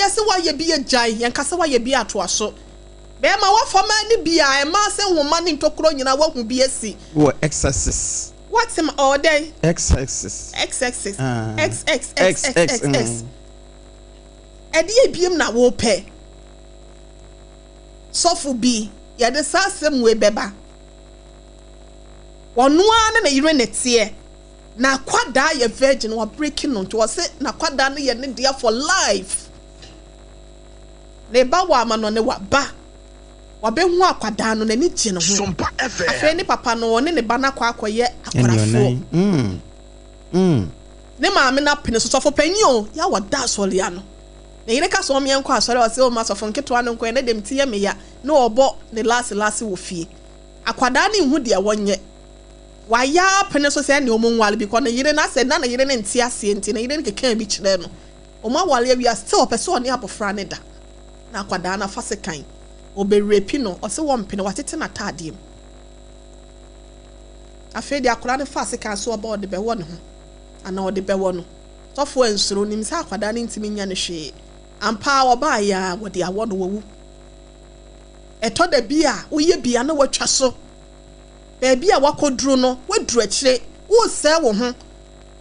Yɛse woayɛ bi agyae, yɛnka sɛ woayɛ bi atoa so. Bɛɛma woafa maa ne bi a, ɛmaa sɛ nhoma ne ntokuro nyinaa woahu bi asi. Wowɔ excesses. Woate ma, ɔɔ dɛn? Excesses. Excesses. Ah. XXXXX. Ɛdeɛ biem na wopɛ? Sɔfo bi, yɛde saa asɛm wei bɛba. Ɔno ara ne ne yere na ɛteɛ. N'akwadaa yɛ virgin, wabreki no nti ɔse n'akwadaa no yɛ ne dea for life. Ne ba wɔ amanɔne waba, wabehu akwadaa no, n'ani gye ne ho. Afei ne papa no, ɔne ne ba no akɔ akɔyɛ akwarafoɔ. Ne maame no apene so, sɔfo panyin o, yɛ a wɔda asɔre ano. Ne yere ka sɛ ɔmmeɛ nkɔ asɔre a, ɔse o ma sɔfo nketewa no nkɔ, ɛnɛ deɛ me ti yɛ me ya, na ɔrebɔ ne laase laase wɔ fie. Akwadaa no nhu deɛ wɔnyɛ. Wayɛ ara pene so sɛ ɛnneɛ wɔn nware because ne yere no asɛ na ne yere no nte aseɛ nti ne yere no kekaa bi kyerɛɛ no. Wɔn aware awie a still ɔpɛ sɛ ɔne abɔfra no da. Na akwadaa no afa sekan ɔbɛ rape no ɔse wɔmpene watete n'ataadeɛ mu. Afei deɛ akwadaa no faa sekan so ɔba ɔde bɛwɔ ne ho anaa ɔde bɛwɔ no. Sɔfo ansuro ɔnim sɛ akwadaa no ntumi nyɛ no hwee. Ampa ara ɔbaeɛ ara wɔde awɔ no wawu. Ɛtɔ da bi a woyɛ bi a na watwa so. Baabi a woakɔduru no, woaduru akyire. Woresɛe wo ho.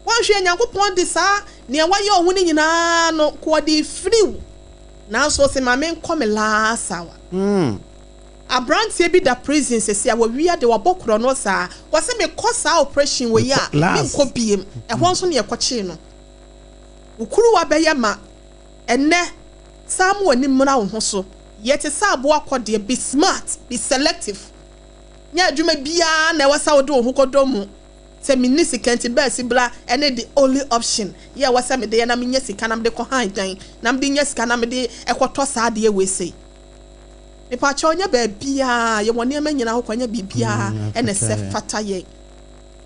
Woanhwɛ a Nyankopɔn de saa nea woayɛ wo ho no nyinaa no, nka ɔde refiri wo. Nanso ose ma menkɔ me last hour. Abranteɛ bi da prison sɛsi a, wawia de, wabɔ korɔno saa. Ɔse mekɔ saa operation wei a, menkɔ biem. Ɛhɔ nso na yɛkɔkyee no. Wo kuruwa bɛyɛ ma. Ɛnnɛ, san ma w'ani mmra wo ho so. Yɛ te sɛ aboa kɔdeɛ, be smart, be selective. Nyɛ adwuma biara na ɛwɔ sɛ wode wo ho kɔdɔ mu. Sɛ menni sika nti bɛɛsi bra ɛne the only option yɛ ɛwɔ sɛ mede yɛ na menya sika na mede kɔ han dan na mede nya sika na mede kɔtɔ saa adeɛ wei sei. Mepakyɛw nyɛ baabiara yɛwɔ nneɛma nyinaa ho kwan nyɛ biribiara ɛna ɛsɛ fata yɛn.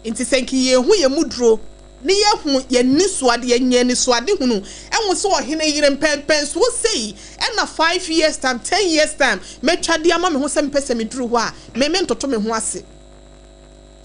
Nti sɛ nka yɛhu yɛn mu duro ne yɛhu yɛn anisoade, yɛnya anisoadehunu ɛhu sɛ ɔhene yere mpɛnpɛnsoɔ sei ɛna 5 years time, 10 years time mɛtwa de ama me ho sɛ mepɛ sɛ meduru hɔ a, me mentoto me ho ase.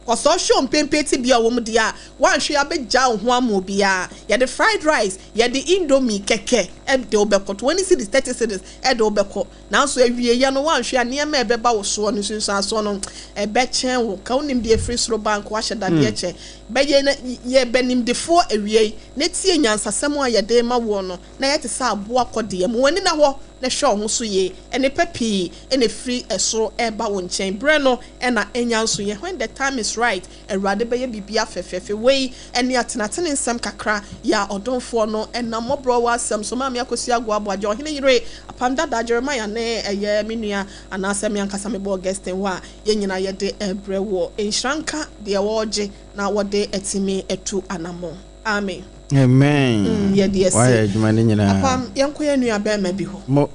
Kɔsɔ hwɛ mpempe ti bia wɔ mu deɛ a woanhwɛ abɛgya wo ho ama obiara. Yɛde fried rice, yɛde Indomie kɛkɛ ɛde wo bɛkɔ, 20 cedis, 30 cedis ɛde wo bɛkɔ. Nanso awieeɛ no woanhwɛ a nneɛma a ɛbɛba wo soɔ no nsunsuansoɔ no ɛbɛkyɛn wo. Ka wonim deɛ ɛfiri soro ba nka wahyɛ dadeɛ kyɛ. Bɛyɛ na yɛ bɛnimdefoɔ awiei na tie nyansasɛm a yɛde ma woɔ no na yɛte sɛ aboa kɔdeɛ mu. W'ani na hɔ na hwɛ wo ho so yie. Nnipa pii ɛna ɛfiri ɛsoro ɛreba wo nkyɛn. Berɛ no ɛna ɛnya nso yɛ. When the time is right, Awurade bɛyɛ biribi afɛfɛɛfɛ. Wei ɛne atenatene nsɛm kakra yɛ a ɔdomfoɔ no ɛnam mmɔborɔ wɔ asɛm so. Maame Akosua Agoaboagye, ɔhene yere Apam Dada Jeremiah ne ɛyɛ me nua anaasɛ me ankasa mebɔ Augustine hɔ a yɛn nyinaa yɛde ɛbrɛ wɔ nhyira nka deɛ wɔregye na wɔde atumi atu anammɔn. Amen. Amen. Yɛde asi. Wayɛ adwuma no nyinaa. Apam, yɛnkɔ yɛn nua bɛrima bi hɔ. Mo.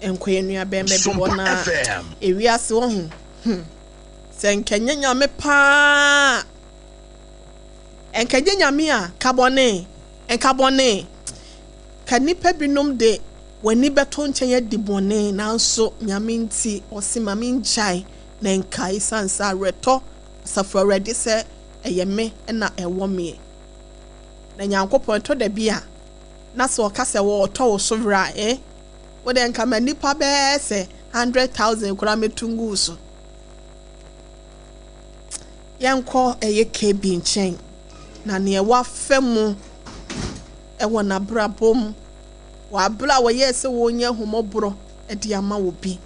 Yɛnkɔ yɛn nua bɛrima bi hɔ na ewiase wɔ ho. Sɛ nkɛnyɛ Nyame paa. Nkɛnyɛ Nyame a kabɔne. Nkabɔne. Ka nipa binom de w'ani bɛto nkyɛn adi bɔne nanso Nyame nti ɔse ma mengyae na nka esiane sɛ awerɛtɔ asafo Awurade sɛ ɛyɛ me na ɛwɔ meɛ. Na Nyankopɔn ɛtɔ da bi a na sɛ ɔka sɛ wɔɔtɔ wo so werɛ a wode nka ma nipa bɛɛ sɛ 100,000 koraa mɛtu ngu wo so. Yɛnkɔ ɛyɛ KB nkyɛn na nea wafa mu ɛwɔ n'abrabɔ mu wɔ abere a wɔyɛɛ sɛ wɔnyɛ ahummɔborɔ de ama wo bi.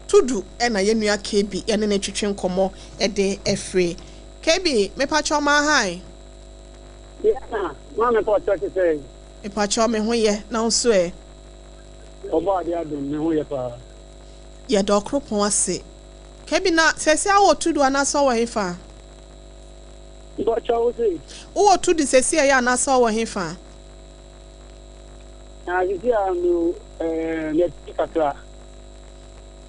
Tudu ɛna yɛn nua KB ɛne ne twetwe nkɔmmɔ ɛde afiri. KB, mepakyɛw ma hi. Yeah, maame pɔ kyerɛ sɛ. Mepakyɛw me ho yɛ na wo nso ɛ? Ɔbɔ ade adom, me ho yɛ paa. Yɛda Ɔkoropɔn ase. KB, na sɛsi awɔ Tudu anaasɛ ɔwɔ hefa? Mpɔkyɛ wo se? Wowɔ Tudu sɛsi ɛyɛ anaasɛ ɔwɔ hefa? Na sisi a me mɛti kakra.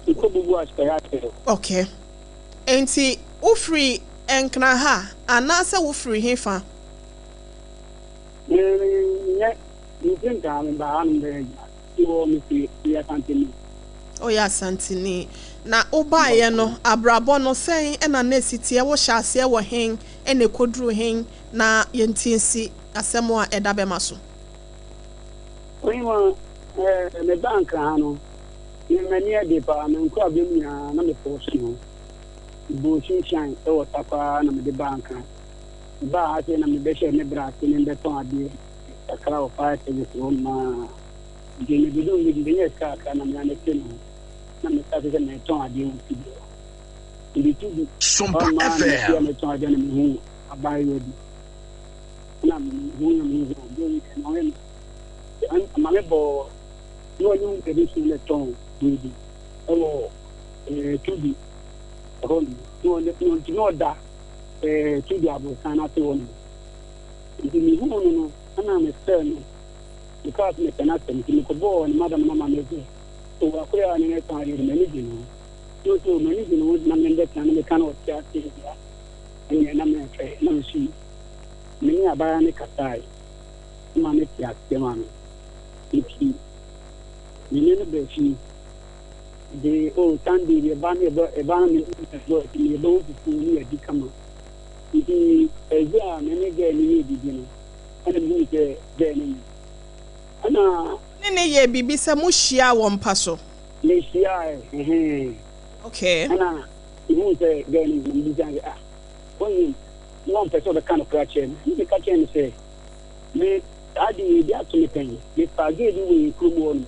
Nkɔ bubu ahyɛ akyerɛ. Okay. Enti wofiri Nkran ha anaasɛ wofiri hefa? Me nyɛ mfiri Nkran, me ba hanom bɛyɛ adwuma. Wɔ me fi yɛ Asanteni. Ɔyɛ Asanteni. Na wobaeɛ no, abrabɔ no sɛn ɛna na esi teɛ? Wohyɛ aseɛ wɔ hen ɛna ɛkɔduru hen na yɛnti nsi asɛm a ɛda bɛma so? Ɔhema, eh, me baa Nkran ha no, me m'ani yɛ den paa, me nkorabea mu nyinaa na me pɔɔso ho. Me bɔɔ sunsuan wɔ Tarkwa na mede baa Nkran. Me baa ha sei na me bɛhyɛɛ me bra ase me bɛtɔn adeɛ kakra wɔ fire service hɔ nom aa. Nti me dodoo me bi, menyaa sika kakra na me ara mete me ho na me starte sɛ meretɔn adeɛ wɔ studio hɔ. Mede tu bi hɔ Sompa nom aa na me fie a FM. meretɔn adeɛ na me huu abaayewa bi. Ɛna me huu na me huu sɛ ɔbaa yi deɛ na ɔyɛ me Maame bɔɔ na ɔne wo baabi so na tɔn biribi ɛwɔ Tudu ɛhɔ nom na ɔne na ɔnti na ɔda Tudu aborosan no ase hɔ nom nti mehuu no no ɛna mesrɛ no mekaa sɛ mepɛ n'asɛm nti mekɔbɔɔ ne madam no amanneɛ sɛ o akoya a ne ne tɔn adeɛ de m'ani gye ne ho na ɔsɛ o m'ani gye ne ho na membɛtena na meka na ɔte aseɛ deɛ ɛneɛ na mɛmfɛ na nso me ne abaayewa no kasae ma no te aseɛ ma me. Nti me ne no baa fie. De oh Sunday deɛ ɛba no yɛbɛ ɛba no me ne no bɔ akyi no yɛbɛwɔ fufuo ne yɛadi kama. Nti ɛdze a me ne girl no yɛɛ biribi no ɛna mehuu sɛ girl no nyim. Ɛna. Wo ne no yɛɛ biribi sɛ mo hyiaa wɔ mpa so? Yɛhyiaaɛ ɛhɛn. Okay. Ɛna mehuu sɛ girl no nyim na mebisa no sɛ ah wonyim? Na ɔmpɛ sɛ ɔbɛka nokorɛ akyerɛ me. Ɛna meka kyerɛɛ no sɛ. Me, saa ade wei bi ato me pɛn. Mefaa gɛɛ bi wɔ yɛn kurom hɔ nom.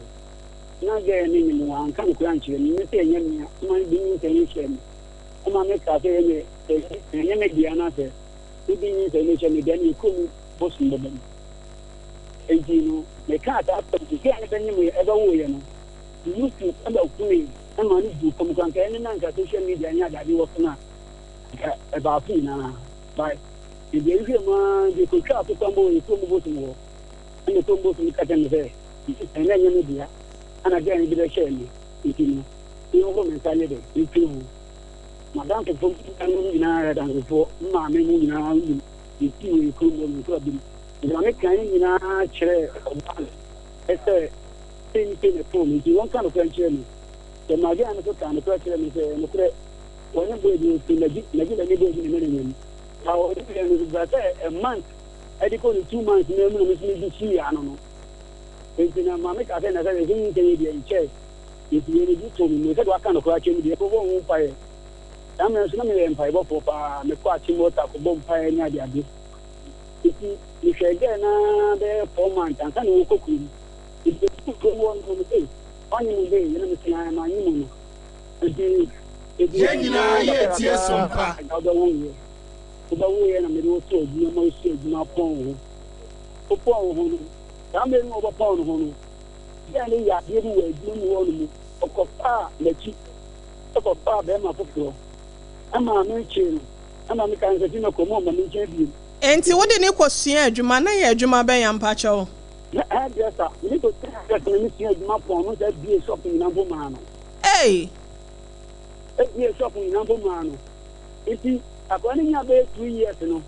Na gɛɛ no nyem, wanka nokorɛ ankyerɛ me. Me sɛ ɛnyɛ me a, ɔma no de nyinsɛn no hyɛɛ me. Ɔma me kaa sɛ ɛnyɛ, ɛnyɛ me dea na sɛ wode nyinsɛn no hyɛ me dea no, yɛn kurom bosom bɛba mu. Enti no, mekaa saa asɛm no, gɛɛ no bɛnyemeeɛ, ɛbɛwoeɛ no, me nufu ba huee ma no guu fam koraa. Anka ɛno na anka social media ne adeade wɔ so no a, anka ɛbaa so nyinaa. But Mede nhwɛ mu ara nti kotwaa so kwan bɔɔ kurom bosom hɔ. Ɛnna kurom bosom no ka kyerɛɛ me sɛ, Ɛnnɛ nyɛ me dea, ɛnna gɛɛ no de bɛhyɛɛ me nti no, menhohoro me nsa nyɛ dɛn mfiri ho. M'adansefo no nyinaa yɛ adansefoɔ, me maame mu nyinaa nim deɛ ɛsii wɔ yɛn kurom hɔ no, nkura bi mu. Nti maame kaa ne nyinaa kyerɛɛ ɔbaa no sɛ sei ne sei na ɛtoo me nti wɔnka nokorɛ nkyerɛ me. Sɛ maa gɛɛ no nso kaa nokorɛ kyerɛɛ me sɛ ɛyɛ nokorɛ, wɔne bɔɔ bi ɔfiri Nagyila ne bɔɔ bi na ɛne no nyam. Na ɔde yɛ no bɛ sɛ a month ɛde kɔ ne 2 months na mu na me nso mede sii ano no. Nti na maame ka sɛ na sɛ ɛsɛ nyinsɛn yɛ deɛ nkyɛe nti wei no bi too me mu sɛdeɛ waka no koraa kyerɛ me deɛ ɛbɛbɔ ho mpaeɛ. Saa mmerɛ nso na meyɛ mpaebɔfoɔ paa, mekɔ Achimota kɔbɔ mpaeɛ ne adeade. Nti mehwɛɛ gɛɛ no ara bɛyɛ 4 months ansa na wɔkɔ kurom. Nti mekɔ kurom hɔ no mo sɛ ɔnye mo bɛɛ na mesɛ na manye mo no. Nti ɛdi Yɛn nyinaa kakra yɛretie kakra Sompa. agya wobɛwoeɛ. Wobɛwoeɛ na mede wo too adwuma ma wosua adwuma pɔn wo ho. Wopɔn wo ho no, saa mmerɛ no a wobɛpɔn no ho no, gɛɛ no yɛ adeɛ bi wɔ adwuma mu hɔ no mu, ɔkɔfaa m'akyi kɔfaa bɛrima foforɔ ɛmaa me kyee no, ɛma me kaa no sɛ fi mɛkɔ mu ɔmma me nkyɛn bio. Enti wode no kɔsua adwuma, na ɛyɛ adwuma bɛn ampakyɛw? Na hairdresser, mede kɔsua hairdresser na mesua adwuma pɔn no sɛ bie shop nyinaa mpo maa no. Ei! Ebie shop nyinaa mpo maa no. Nti akwadaa no nyaa bɛyɛ 2 years no,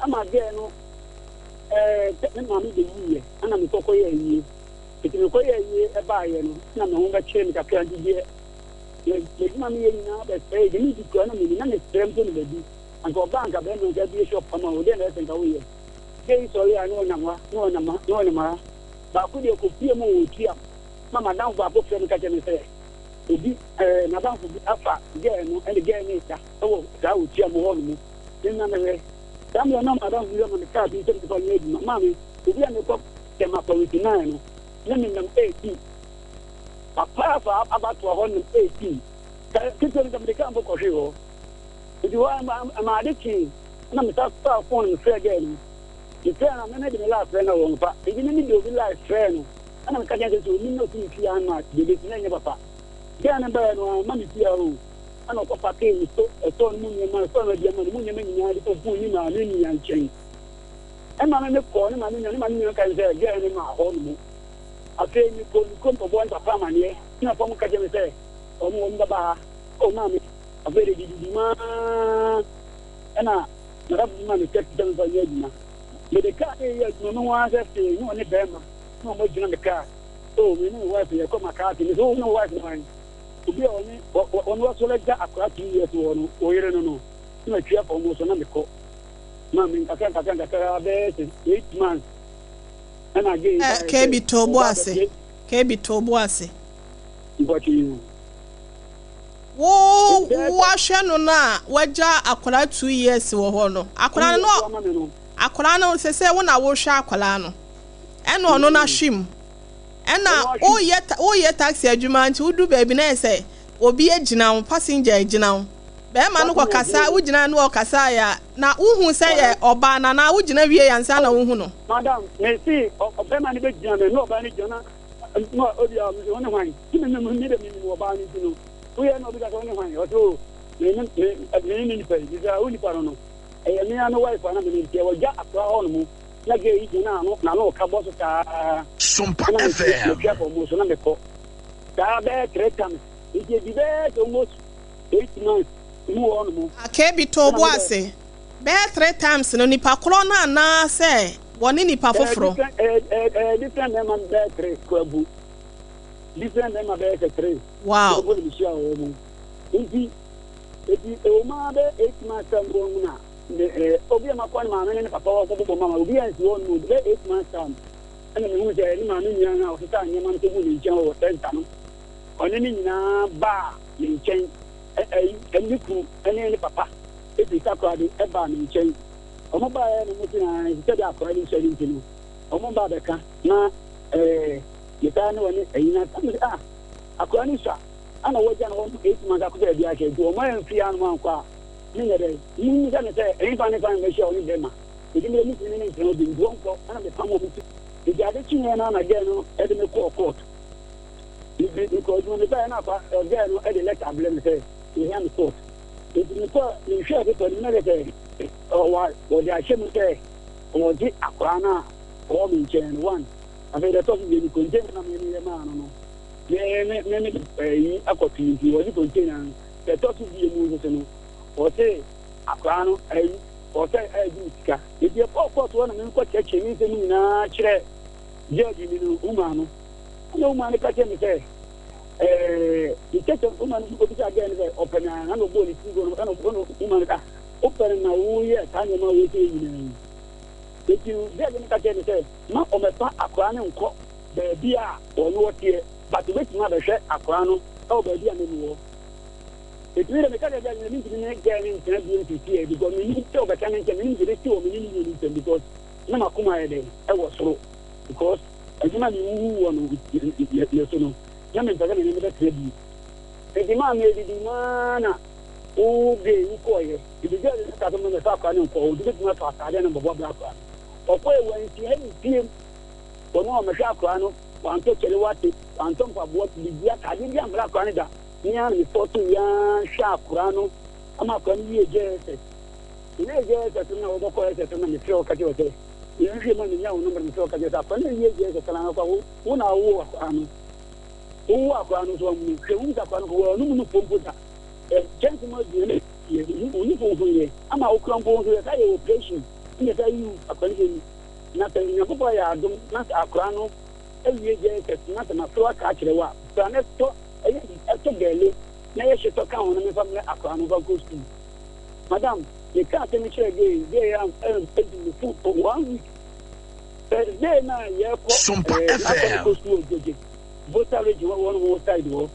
ama girl no ne maame bɛwuiɛ, ɛna mekɔ kɔyɛ ayie. Nti mekɔyɛ ayie ɛbaeɛ no, na me ho bɛkyerɛ me kakra, nti deɛ m'adwuma meyɛ nyinaa bɛsɛe, deɛ medi kura na menni, na mesrɛ mpo no baabi. Anka ɔbaa anka bɛrima nka abie shop ama wo, deɛ na ɛsɛ nka woyɛ. Girl yi sɔre a na ɔnam ha, na ɔnam ha, na ɔnam ha. Baako deɛ kɔpie mu wɔ tua ma madamfo baako frɛ me ka kyerɛ me sɛ obi n'adamfo bi afa girl no ɛne girl no da ɛwɔ saa otua mu hɔ nom. Me na mehwɛ saa mmerɛ na madamfo bi ama me kaa bi sɛ mefa nyɛ adwuma. Maame obi a mekɔ Tema Community 9 no ne me nam 18 papa afa abatoa hɔ nam 18 ketewa no sɛ mede kaa mpo kɔhwee hɔ. Nti hɔ ama ade kyee na mesa faa phone no mefrɛ girl no. Mefrɛ no a meme de me line frɛ no a wɔmfa, nti meme de obi line frɛ no ɛna meka kyerɛ no sɛ sɛ onim na osi me fie ama deɛ bɛsi na ɛnyɛ papa. Girl no baeɛ no amma me fie ha o, ɛna ɔkɔ pakee me so ɛtɔɔ no mu nneɛma, ɛtɔɔ no aduane ma no mu nneɛma nyinaa de kɔguu ne maame nua nkyɛn. Ɛma me mekɔɔ ne maame nua, ne maame nua ka kyerɛ sɛ girl no maa hɔ nom. Afei mekɔɔ ne kurom kɔbɔɔ ne papa amaneɛ, ne papa mu ka kyerɛ me sɛ wɔn wɔn bɛba ha. Oh maame, afei de dididi mu ara ɛna madamfo bi ma me taxi sɛ memfa nyɛ adwuma. Mede kaa no reyɛ adwuma, mehu ara sɛ fee ne ɔne bɛrima na wɔn agyina me kaa. Oh, me ne me wife yɛkɔ McCarthy. Me sɛ, wo ne wo wife no wan? Obi a ɔne ɔne wasɔre agya akwadaa 2 years wɔ no, ɔyere no no, na matwi afa wɔn so na mekɔ. Ma me nkakra nkakra nkakra bɛyɛ sɛ 8 months. Ɛna gay yi Eh, baeɛ sɛ KB to bo ɔba ase. abɛpie KB to bo ase. mpɔkyee yi. Wo Nti bɛyɛ sɛ woahwɛ no no a wagya akwadaa 2 years wɔ hɔ no. Akwadaa no 2 years no ama me no. Akwadaa no sɛ wo na wohwɛ akwadaa no. Ɛna ɔno no ahwe mu. Ɔno Ɛna ahwe mu. Woyɛ taxi adwuma nti wodu baabi na yɛ sɛ obi agyina wo, passenger agyina wo. Bɛrima no Passenger kɔkasa, gyina mu. Wogyina no ɔkasa yɛ a na wohu sɛ yɛ ɔbaa na na wogyina wie ansa na Oh, wohu no. madam, me si ɔbɛrima no bɛgyina me na ɔbaa no gyina na obi a ɔmo sɛ ɔne hwan? Ti me de me nim ɔbaa no nti no. Woyɛ na obi ka sɛ ɔne hwan? Ɔsɛ o me ne nipa yi. Bisa wo nipa no. Ɛyɛ me a me wife a na me ne nti wɔgya akora hɔ nom na gay yi gyina ano na ano ka bɔ so saa. Sompa Ɛna me FM. metwa fam so na mekɔ. Saa bɛyɛ three times. Nti ebi bɛyɛ sɛ almost 8 months mu hɔ nom. KB to Ɛna bo me dɛ ase. Bɛyɛ three times no nipa korɔ no anaa sɛ wɔne nipa foforɔ. Different ɛɛ different mmarima bɛyɛ three kɔ different mmarima bɛyɛ sɛ three. Kɔ na mehyia wɔ mu. Nti eti ewu maa bɛyɛ 8 months time wɔ mu na ne obi a makɔ ne maame ne ne papa wɔ kɔ bɔbɔ mama obi a nsi hɔ no bɛyɛ 8 months time ɛna mehu sɛ ne maame nua no a ɔsesa nneɛma no kɔgu ne nkyɛn wɔ center no, ɔne ne nyinaa baa ne nkyɛn, ɛ ɛyi ne kunu ɛne ne papa efi Takoradi ɛbaa ne nkyɛn. Ɔmo baeɛ no mo si na sɛdeɛ akɔra no nhyɛ no nti no ɔmo ba bɛka na metaa ne wɔne ɛyi na sɛ ah, akɔra no sua ana wɔgya no hɔ 8 months akɔ baabi ahyɛ nti ɔmo ayɛ mfiri anom ankɔ a menyɛ dɛ mu sɛ ne sɛ ɛyin fa ne fa mmɛhyia ɔne bɛrima nti mede mutumi ne ne ntena obi nti wɔnkɔ ɛna mepam wɔn ti. Nti ade kyeeɛ no na girl no ɛde me kɔɔ court. Mekɔ adwuma, mebaeɛ no akɔ girl no ɛde letter abrɛ me sɛ yɛhia me court. Nti mekɔ mehwɛɛ paper no mu na kyerɛ sɛ ɔwa wɔde ahyɛ mu sɛ wɔgye akwaraa no a ɔwɔ me nkyɛn no one. Afei deɛ ɛtɔ so mmienu, container na meyɛ maa no no me de ɛyi akɔto, nti wɔgye container no. Deɛ ɛtɔ so mmienu nso so no, wɔse akwaraa no ɛyi ɔsɛ ɛgye me sika. Nti ɛkɔɔ court hɔ na menkɔ kyerɛkyerɛ me nsɛm nyinaa kyerɛ judge mi no, woman no. Ɛna woman no ka kyerɛ me sɛ mekyɛkyɛ woman no obisa girl no sɛ ɔpɛ no a, ɛna ɔbɔɔ ne tiri no, ɛna woman no ka wopɛ no na woyɛ saa nneɛma wei sɛ nyinaa yi. Nti judge no ka kyerɛ me sɛ ma ɔmɛfa akwaraa no nkɔ baabi a ɔno ɔteɛ, but obɛtumi abɛhwɛ akwaraa no ɛwɔ baabi a memi wɔ. Ɛtumi dɛ meka kyerɛ judge no mentumi ne girl no ntena bio sisiɛ because menim sɛ ɔbɛka ne nkyɛn, menim sɛ ɛbɛsi wɔ me ne ne mmienu ntam because na makoma yɛ dɛn ɛwɔ soro because adwuma mi wuwu wɔ no ne so no na mempɛ sɛ mene ne bɛtena bio. Nti maa medidi maa na wo gay wokɔɔyɛ. Nti judge no ka sɛ mɛmɛfa akwaraa no nkɔ hɔ nti bɛtumi atɔ ataadeɛ no mbɔbɔ brɛ akwaraa no. Ɔkɔɛ wansi ha biem. Ɔno a ɔmɛhwɛ akwaraa no wantɔ kyɛle wate, wantɔ mpaboa, biribi ataadeɛ bi ambrɛ akwaraa no da. Me ara na mefɔ so yɛa hwɛ akwaraa no ama akwaraa no wie JSS. Wie JSS no na wɔbɛkɔ SS no na mefrɛ wo ka kyerɛ wo sɛ mehwehwɛ mu a menya wo number. Mefrɛ wo ka kyerɛ sɛ akwaraa no wie JSS no akɔ wo na wo akwaraa no wowo akwaraa no so amu hwɛ wu sɛ akwaraa no kɔ wɔn no fo mpo da kyɛnse mu aduane yɛ wo nufo ho yɛ ama wokura mpo nso yɛsa yɛ operation ɛna yɛsa yi akwaraa no sɛ na sɛ Nyankopɔn ayɛ adom na sɛ akwaraa no awie JSS na sɛ mafrɛ wo aka akyerɛ wo a bra na ɛtɔ ɛyɛ ɛtɔ gɛle na yɛ hyetɔ ka ho na memfa mmerɛ akwaraa no mfa nkɔ sukuu. Madam, meka asɛm kyerɛ gay a ɛdi me fo for one week. Thursday na yɛkɔ Sompa n'akɔ no FM. kɔ sukuu wɔ Gyegye Volta Region wɔ wɔn wɔ side hɔ.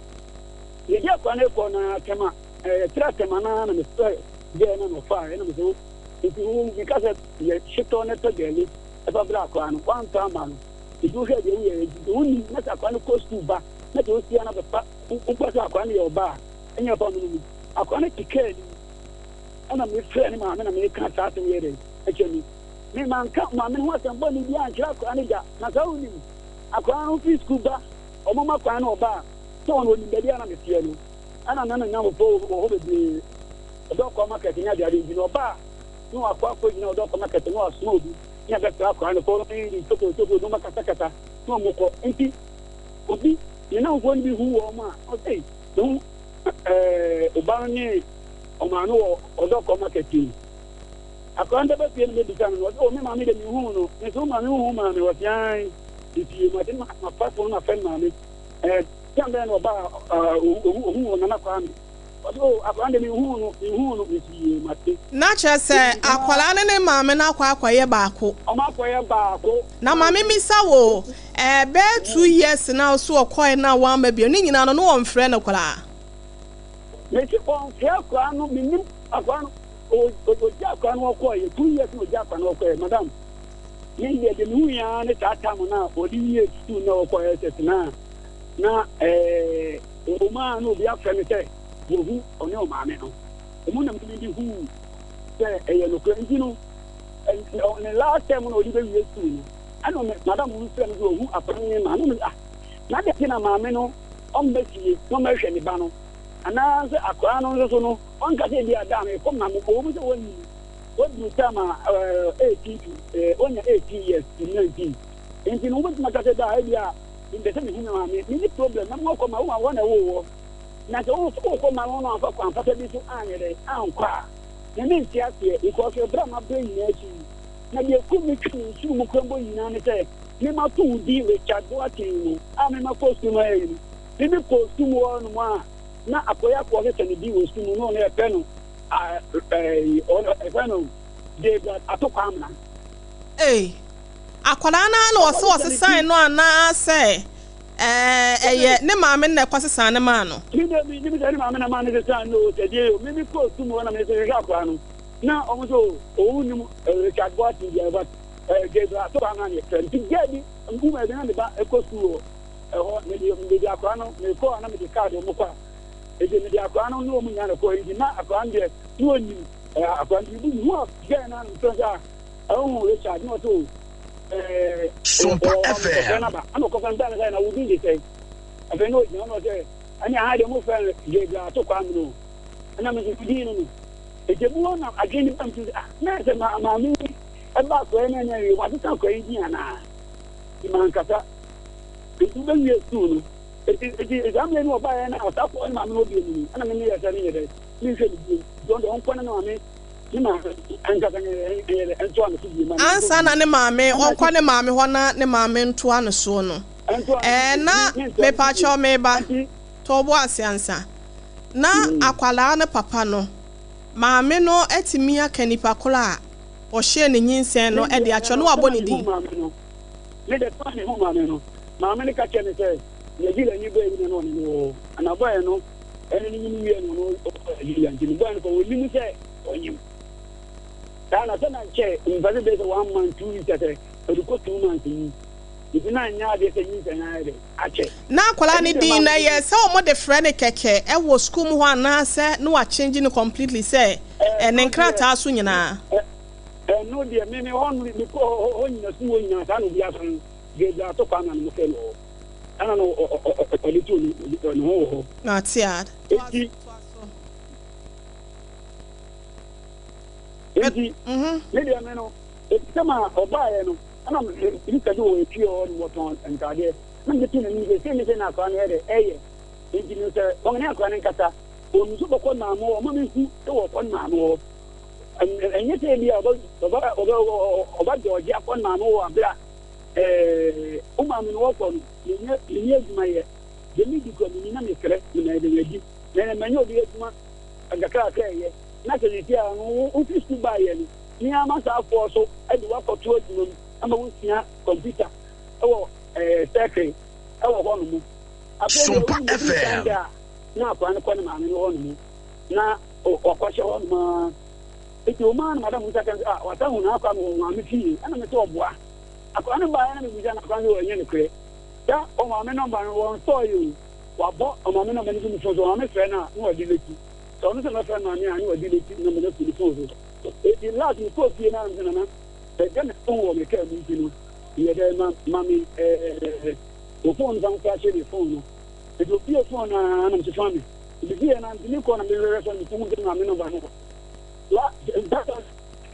Yɛde akwaraa no kɔ na Tɛma ɛɛ tra Tɛma na mefrɛ gay no na ɔfaa ɛna mesɛ nti wo meka sɛ yɛ hyetɔ na ɛtɔ gɛle ɛfa brɛ akwaraa no wantɔ ama no. Nti wohwɛ deɛ woyɛ nti wonim na sɛ akwaraa no kɔ sukuu ba na sɛ wosia na bɛfa wokɔ sɛ akwaraa no yɛ ɔba a ɛnyɛ fa no mu. Akwaraa no te kaa anim ɛna mefrɛ ne maame na meka saa asɛm yɛ dɛ ɛkyɛ mi me manka maame no ho asɛm bɔne bi ankyerɛ akwaraa no da. Na saa wonim akwaraa no firi sukuu ba, ɔmoma kwan no ɔba a sɛ ɔno onim baabi a na meteɛ no ɛna na namfoɔ wɔ hɔ bebree, Ɔdɔkɔ market ne adeade. Nti na ɔba a na wakɔ akɔgyina Ɔdɔkɔ market na wasoma obi ne abɛfrɛ akwaraa no kɔ ne tokuro tokuro na ɔma kasakasa na ɔmo kɔ. Nti obi ne namfoɔ no bi hu wɔn a ɔsɛ ne ho ɔba no ne ɔmaame wɔ Ɔdɔkɔ market yi. Akwaraa no bɛba fie no mɛbisa no no ɔsɛ o me maame de mehu no. Nso wo maame wohu maame? Wɔse ae efie mate mafa fo no mafɛ maame tan bɛn na ɔba a ohu wɔ Nana Kwame. Ɔse oh akwadaa no deɛ menhuu no, menhuu no. Mese yie mate. Na kyerɛ sɛ akwadaa no ne maame no akɔ akɔyɛ baako. Wɔn akɔyɛ baako. Na ma memmisa wo o, ɛbɛyɛ 2 years na wo so ɔkɔe na wamma bio, ne nyinaa no na wɔmfrɛ no koraa? Mese ɔmfrɛ akwadaa no, mennim akwadaa no, ɔgya akwadaa no ɔkɔeɛ, 2 years na ɔgya akwadaa no ɔkɔeɛ, madam. Me deɛ deɛ mehu yɛ ara ne saa tam no a ɔde wie sukuu na ɔkɔ SS no a, na ɛɛ ɔmu a na obi afrɛ me sɛ wɔhu ɔne ɔmaame no. Ɔmu na mede huu sɛ ɛyɛ nokorɛ nti no, ne last term na ɔde bɛwie sukuu no, ɛna me madam no frɛ me sɛ ɔhu akwadaa no ne maame no. Ah, na deɛ nti na maame no ɔmma fie na ɔmmɛhwɛ ne ba no, anaasɛ akwadaa no nso so no ɔnka sɛ ebi ada a mekɔ ma me ɔwɔ mu sɛ wɔnyini wɔduru time a 18 to wɔnya 18 years to 19 nti no, wobɛtumi aka sɛ da a ebi a mepɛ sɛ mehu me maame, menni problem na mewɔkɔ ma wo ma wɔ na ɛwɔ wɔ na sɛ wokɔ ma no no amfa kwan papa bi so anyɛ dɛ ankɔ a, na mente aseɛ because ɛberɛ a mabrɛ nyinaa akyi yi, na deɛ kum me twe me nsuru mu kora mbɔ nyinaa ne sɛ mema to wo din Richard Boateng no a mema kɔ sukuu mu ayɛ yi no, meme kɔ sukuu mu hɔ nom a na akɔyɛ akɔɔ sɛ ne din wɔ sukuu mu no, ɔno yɛfrɛ no ɛfrɛ no Gabriel Atokɔ Amena. Ei, akwadaa no ara na ɔse ɔsesan no anaasɛ ɛyɛ ne maame no na ɛkɔsesan no maa no? Me deɛ menim sɛ ne maame na maa no sesan no o, sɛ deɛ o, me me kɔɔ sukuu mu hɔ na me hwehwɛ akwadaa no na ɔmo sɛ o, ɔmo nim Richard Boateng deɛ, but Gabriel Atokɔ Amena na yɛfrɛ no. Nti girl bi woman bi na ne ba ɛkɔ sukuu wɔ ɛhɔ, mede mede akwadaa no mekɔɔ a na mede card ɔmo kɔ a, nti mede akwadaa no ne ɔmo nyinaa na ɛkɔɔ, nti na akwadaa no deɛ na ɔnim akwadaa no, nti mehu a girl no a na mefrɛ no sɛ a ɛho Richard na ɔsɛ o Sompa ɔfrɛ FM. no aba, ɛna ɔkɔfrɛ no bɛɛ no sɛ na wo din de sɛn? Afei na ɔgyina hɔ na ɔsɛ ɛne aha deɛ mofrɛ no Gabriel Atokɔ Amena o, ɛna me nso me din no no. Nti ebi hɔ na adwene no ba me tirim sɛ ah, na sɛ maame yi ɛba akwadaa yi na ɛne awie wasesa akwadaa yi din anaa? Nti mankasa. Nti wobɛwie sukuu no, nti nti saa mmerɛ no ɔbaeɛ na ɔsa kɔɔ ne maame hɔ bio mu no, ɛna me meyɛɛ sɛ menyɛ dɛ menhwɛ no bio, nti ɔno deɛ ɔnkɔ ne maame ne maame ankasa nyɛ dɛ ɛntoa no so bio ma no nkɔ Ansa bio. na ne maame Ɛna ɔnkɔ ne maame hɔ na ne maame ntoa no soɔ no, ɛntoa no so ɛɛ bio na nti mentoa no so bio mepakyɛw meba, nti tɔ wo bo ase ansa. Na akwadaa no papa no, maame no atumi aka nipa korɔ a ɔhyɛɛ ne nyinsɛn Me no deɛ de akyerɛ no no, sɛ wabɔ ma ne mehu din. maame no, me deɛ sɛ ma mehu maame no, maame no ka kyerɛ me sɛ Nigeria ni bɔyɛ bi na na ɔne no wɔ hɔ, na bɔyɛ no ɛne no nyim wie no ɔno ɔkɔ Nigeria, nti no bɔyɛ no kɔ ɔnim sɛ ɔnyim saa na sɛ na nkyɛ mfa sɛ bɛyɛ sɛ one month 2 weeks sɛ ɔde kɔ 2 months yi, nti na nyɛ adeɛ sɛ nyinsɛn ayɛ dɛ akyɛ. Na akwadaa ɛne no deɛ din no maame ɛyɛ sɛ wɔde frɛ no kɛkɛ wɔ sukuu mu hɔ anaasɛ na wɔakyɛngye no completely sɛ ne ɛno deɛ nkrataa so nyinaa? Ɛno deɛ me me hɔ no mekɔ hɔ nyina sukuu hɔ nyinaa saa na obi asa no Gabriel Atokɔ Amena no mofrɛ no wɔ hɔ ɛna no ɔde too ne ho wɔ hɔ. Mate a. Toa Enti so, toa so. enti me deɛ me no eti sɛ ma ɔbaeɛ no ɛna mr bi wɔ efie hɔ no wɔtɔn ntaadeɛ na mede too n'anim sɛ sei ne sei na akwadaa no yɛ dɛ ɛyɛ, enti no sɛ wɔn ne akwadaa no nkasa wɔn nso bɛkɔ ne maame hɔ ɔma mehu sɛ wɔkɔ ne maame hɔ, ɛnyɛ sɛ ebi a ɔbɛ ɔbɛ ɔbɛ ɔbɛ dɔɔgye akɔ ne maame hɔ abere a wo maame no wɔkɔ no menyɛ menni adwuma yɛ deɛ medi kɔ menni na mesrɛ na mɛyɛ dɛn adi na manyɛ obi adwuma nkakrakra ɛyɛ na sɛ sisi a no wofi sukuu baayɛ no me ara m'asaafoɔ so de woakɔto adwuma mu ama wosua kɔmputa wɔ sɛkre wɔ hɔ nom. Afei deɛ Sompa wonim ɛduru FM. Sunday a na akwadaa no kɔ ne maame no hɔ nom na wakɔhyɛ hɔ nom ara. Nti ɔmaa no madam nsa ka sɛ ah wasa hu n'akwadaa no wɔ maame fie, ɛna me sɛ ɔboa. Akwadaa no baeɛ na mebisa no, akwadaa no sɛ ɛnyɛ nokorɛ sɛ ɔmaame nɔmba no wɔnsɔɔ yɛ o, wabɔ ɔmaame nɔmba no gu ne phone so, ɔmaame frɛ no a na wadi n'akyi, sɛ ɔno sɛ mɛfrɛ maame a na wadi n'akyi nɔmba no afi ne phone so. Enti last mekɔɔ fie no a na mesɛ nana ɛgya me phone wɔ me kaa mu nti no meyɛ dɛ ma ma me ɛɛ wo phone no fa mflashe me phone no. Nti obie phone no a na mesɛ fa me mebisie na nti mekɔ na mehwehwɛ sɛ mekɔhu sɛ maame nɔmba no la that time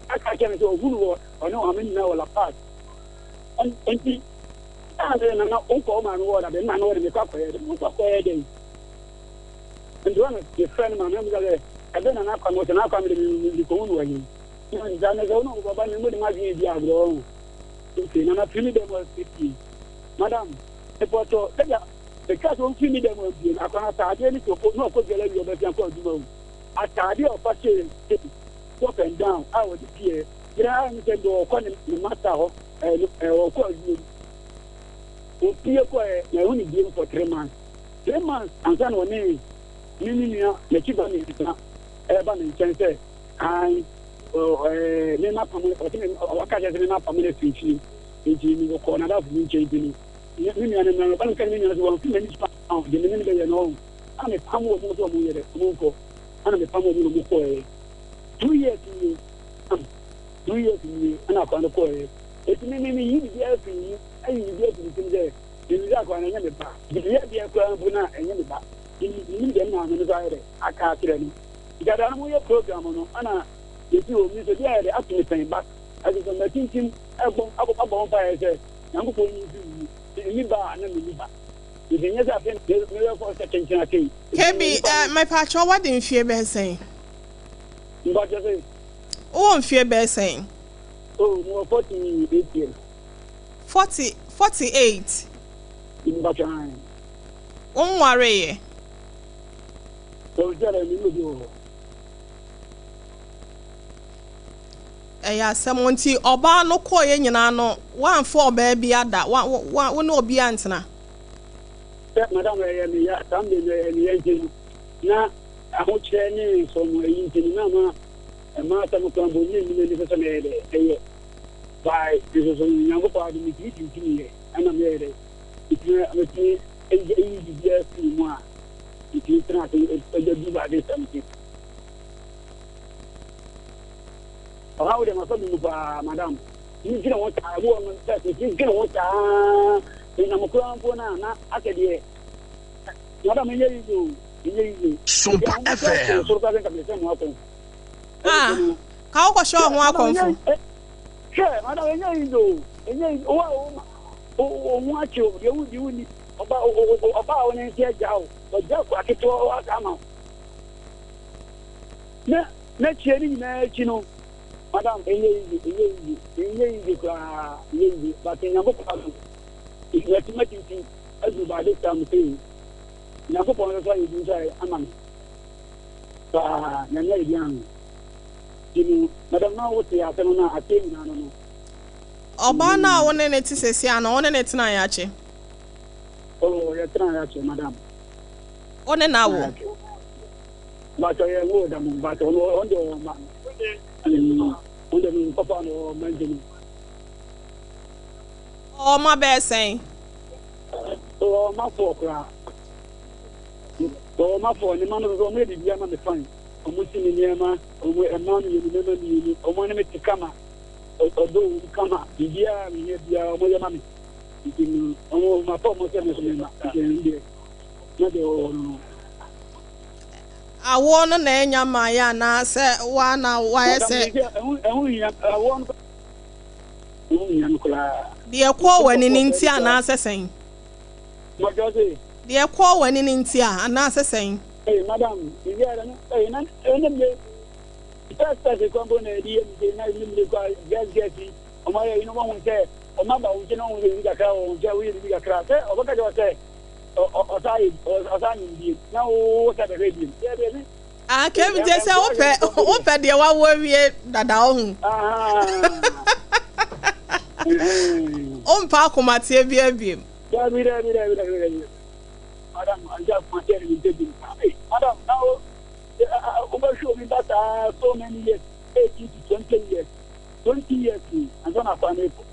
aka kyerɛ me sɛ ɔhunu wɔ ɔne ɔmaame nyinaa wɔ La Paz. Nti ɛna sɛ nana wokɔ wo maame wɔ dabe maame wɔ de mekɔ akɔyɛ dɛ wokɔ akɔyɛ dɛn? Nti wɔn mefrɛ no maame no sɛ ɛbɛ nana akɔ me sɛ nana akɔ me de mekɔhu no wɔ he? Nti ne sɛ wo ne wo baba ne mode mo adwene di agorɔ ho. Okay, nana firi me dɛm wɔ fie. Madam, mepɔtɔ sɛdeɛ Mekaa sɛ ɔmfiri me dan mu ampue no, akwadaa no ataadeɛ ne sɛ ɔkɔ na ɔkɔ dwale awie ɔbɛsan akɔ adwuma o. Ataadeɛ a ɔfa hyɛɛ sei, top and down a ɔde pieɛ nyinaa ne sɛ deɛ ɔkɔ ne ne master hɔ ɛɛ no ɛɛ ɔkɔ adwuma mu. Ɔpue kɔɛ na ɛho ne biem for 3 months. 3 months ansa na ɔne ne ne nua n'akyi ba mmiɛnsa ɛreba ne nkyɛn sɛ an ɛɛ me ma pam ɔsɛ me ɔka kyerɛ sɛ me ma pam no afiri fie nti mekɔkɔɔ n'adamfo bi nkyɛn nti no me nua no mmerɛ ɔba no ka ne me nua no sɛ wɔmfiri m'ani so a deɛ me ne no bɛyɛ no ɔho ana mepam wɔ mu sɛ ɔmo yɛ dɛ ɔmo nkɔ ana mepam wɔ mu na ɔmo kɔɛ 2 years nie, 2 years nie ɛna akwadaa no kɔɛ. Eti me yi biribiara firi mu, ayi biribiara firi mu sɛ menim sɛ akwadaa no ɛnyɛ me ba. Biribiara deɛ koraa mpo na ɛnyɛ me ba. Menim deɛ me maame no so ayɛ dɛ aka akyerɛ no. Dada no moyɛ program no ɛna yɛsi wɔ mi sɛ bi ayɛ dɛ ato me pɛn ba ɛsɛ sɛ matintim ɛbɔ abɔ ho mpaeɛ sɛ Nyankopɔn nyi mfiri mu. Menni ba a na menni ba. Nti nyɛ sɛ afei mebɛkɔ sɛ kyenkyen atei. Kebi, eh, mepaakyɛw wadi mfie bɛyɛ sɛn? Mpakyɛ sɛ? Wowɔ mfie bɛyɛ sɛn? Oh, mewɔ 48 years. 48? Mpakyɛ ae. Wonwareeɛ? Ɔsɛ dɛ mene obi wɔ hɔ. Ɛyɛ asɛm nti ɔbaa no kɔɔeɛ nyinaa no woamfa ɔbaa bi ada wa wa wo ne obi antena? Sɛ madam ɛyɛ me ya saa mmerɛ no ɛyɛ me ya nti no na ahokyerɛ ne nsɔm ayi nti no na ama ɛma asɛm koraa mpo nyɛ nni m'ani so sɛ mɛyɛ dɛ ɛyɛ by nso so Nyankopɔn adom metumi tintim yɛ ɛna meyɛ dɛ metumi metumi ayi biribiara firi mu a metumi tena ase ɛgya du baade sɛm ti. Ɔhaw deɛ mafa bi mu paa madam. Medwene ho saa, ebi wɔ no sɛ metumi dwene ho saa menam koraa mpo no a na asɛ deɛ madam ɛnyɛ easy o, ɛnyɛ easy. Sompa FM. Soro koraa sɛ nka mesɛ mo akɔmfo. Ah, ka wokɔhyɛ wo ho akɔmfo. Hwɛ madam ɛnyɛ easy o, ɛnyɛ easy. Wo a wo wo ho akye o, deɛ wodi wonni. Ɔba ɔba a wo ne nse agya o, ɔgya akwa ketewa aka ama wo. Na n'akyire ne nyinaa akyi no, madam, ɛnyɛ easy, ɛnyɛ easy, ɛnyɛ easy koraa, ɛnyɛ easy. But Nyankopɔn adom, matumi atintim aduru by this time sei. Nyankopɔn nso so ayɛ bi nso ayɛ ama me paa, Nyame ayɛ bi ama me. Nti no, madam na wote asɛm no a aseɛ nyinaa no no. Ɔbaa no a wo ne ne te seesei ano, wo ne ne tenaeɛ akyɛ? Oh, yɛtenaeɛ akyɛ, madam. Wo ne no awo? Mpatsɔ yɛ wo da mo mpatsɔ ɔno ɔno deɛ ɔwɔ mma ɔno deɛ me papa no ɔwɔ mma nti no. Ɔwɔ mma bɛyɛ sɛn? Ɔwɔ mma four koraa. Ɔwɔ mma four ne mma no nso ɔmo yɛ biribi ama me fine. Ɔmo si me nneɛma, ɔmo mmaa mmienu mmarima mmienu, ɔmo ne me te kama, ɔdɔ wɔ mu kama, biribiara a mehia biara ɔmo yɛ ma me. Nti no ɔmo mafa ɔmo sɛ me nso me mma nti ɛno deɛ na deɛ ɔwɔ no no. Awoɔ no na ɛnya mmaeɛ anaa sɛ woa na woayɛ sɛ. Ɛho hia awoɔ no ɛho hia no koraa. Deɛ ɛkɔɔ w'ani no nti anaa sɛ sɛn? Mɔdɔ se. Deɛ ɛkɔɔ w'ani no nti a anaa sɛ sɛn? Ee madam, biribi a no ee na ɛne mle first person kwan po na ɛde yɛ mi sɛ na ɛne mle kɔ girls girls yi ɔmo ayɛ yi no wɔn ho sɛ ɔmo aba wɔn nkyɛn na wɔn ho sɛ biribi kakra wɔ wɔn nkyɛn woyɛ biribi kakra sɛ ɔbɛka kyerɛ sɛ ɔsan yɛ ɔsan nyim biem na wo sɛ bɛhwɛ biem yɛ bɛ bi. Ah, Kevin gye sɛ wopɛ wopɛ deɛ wawo awie dada wo ho. Wompɛ akomateɛ bi abiem. Dabi dabi dabi dabi dabi. Madam, ɔnkyɛ akomateɛ de mempɛ bi. Madam, na wo wobɛhwɛ obi ba saa so many years, 18 to 20 years, 20 years ni, ansa na akwa no ekɔ.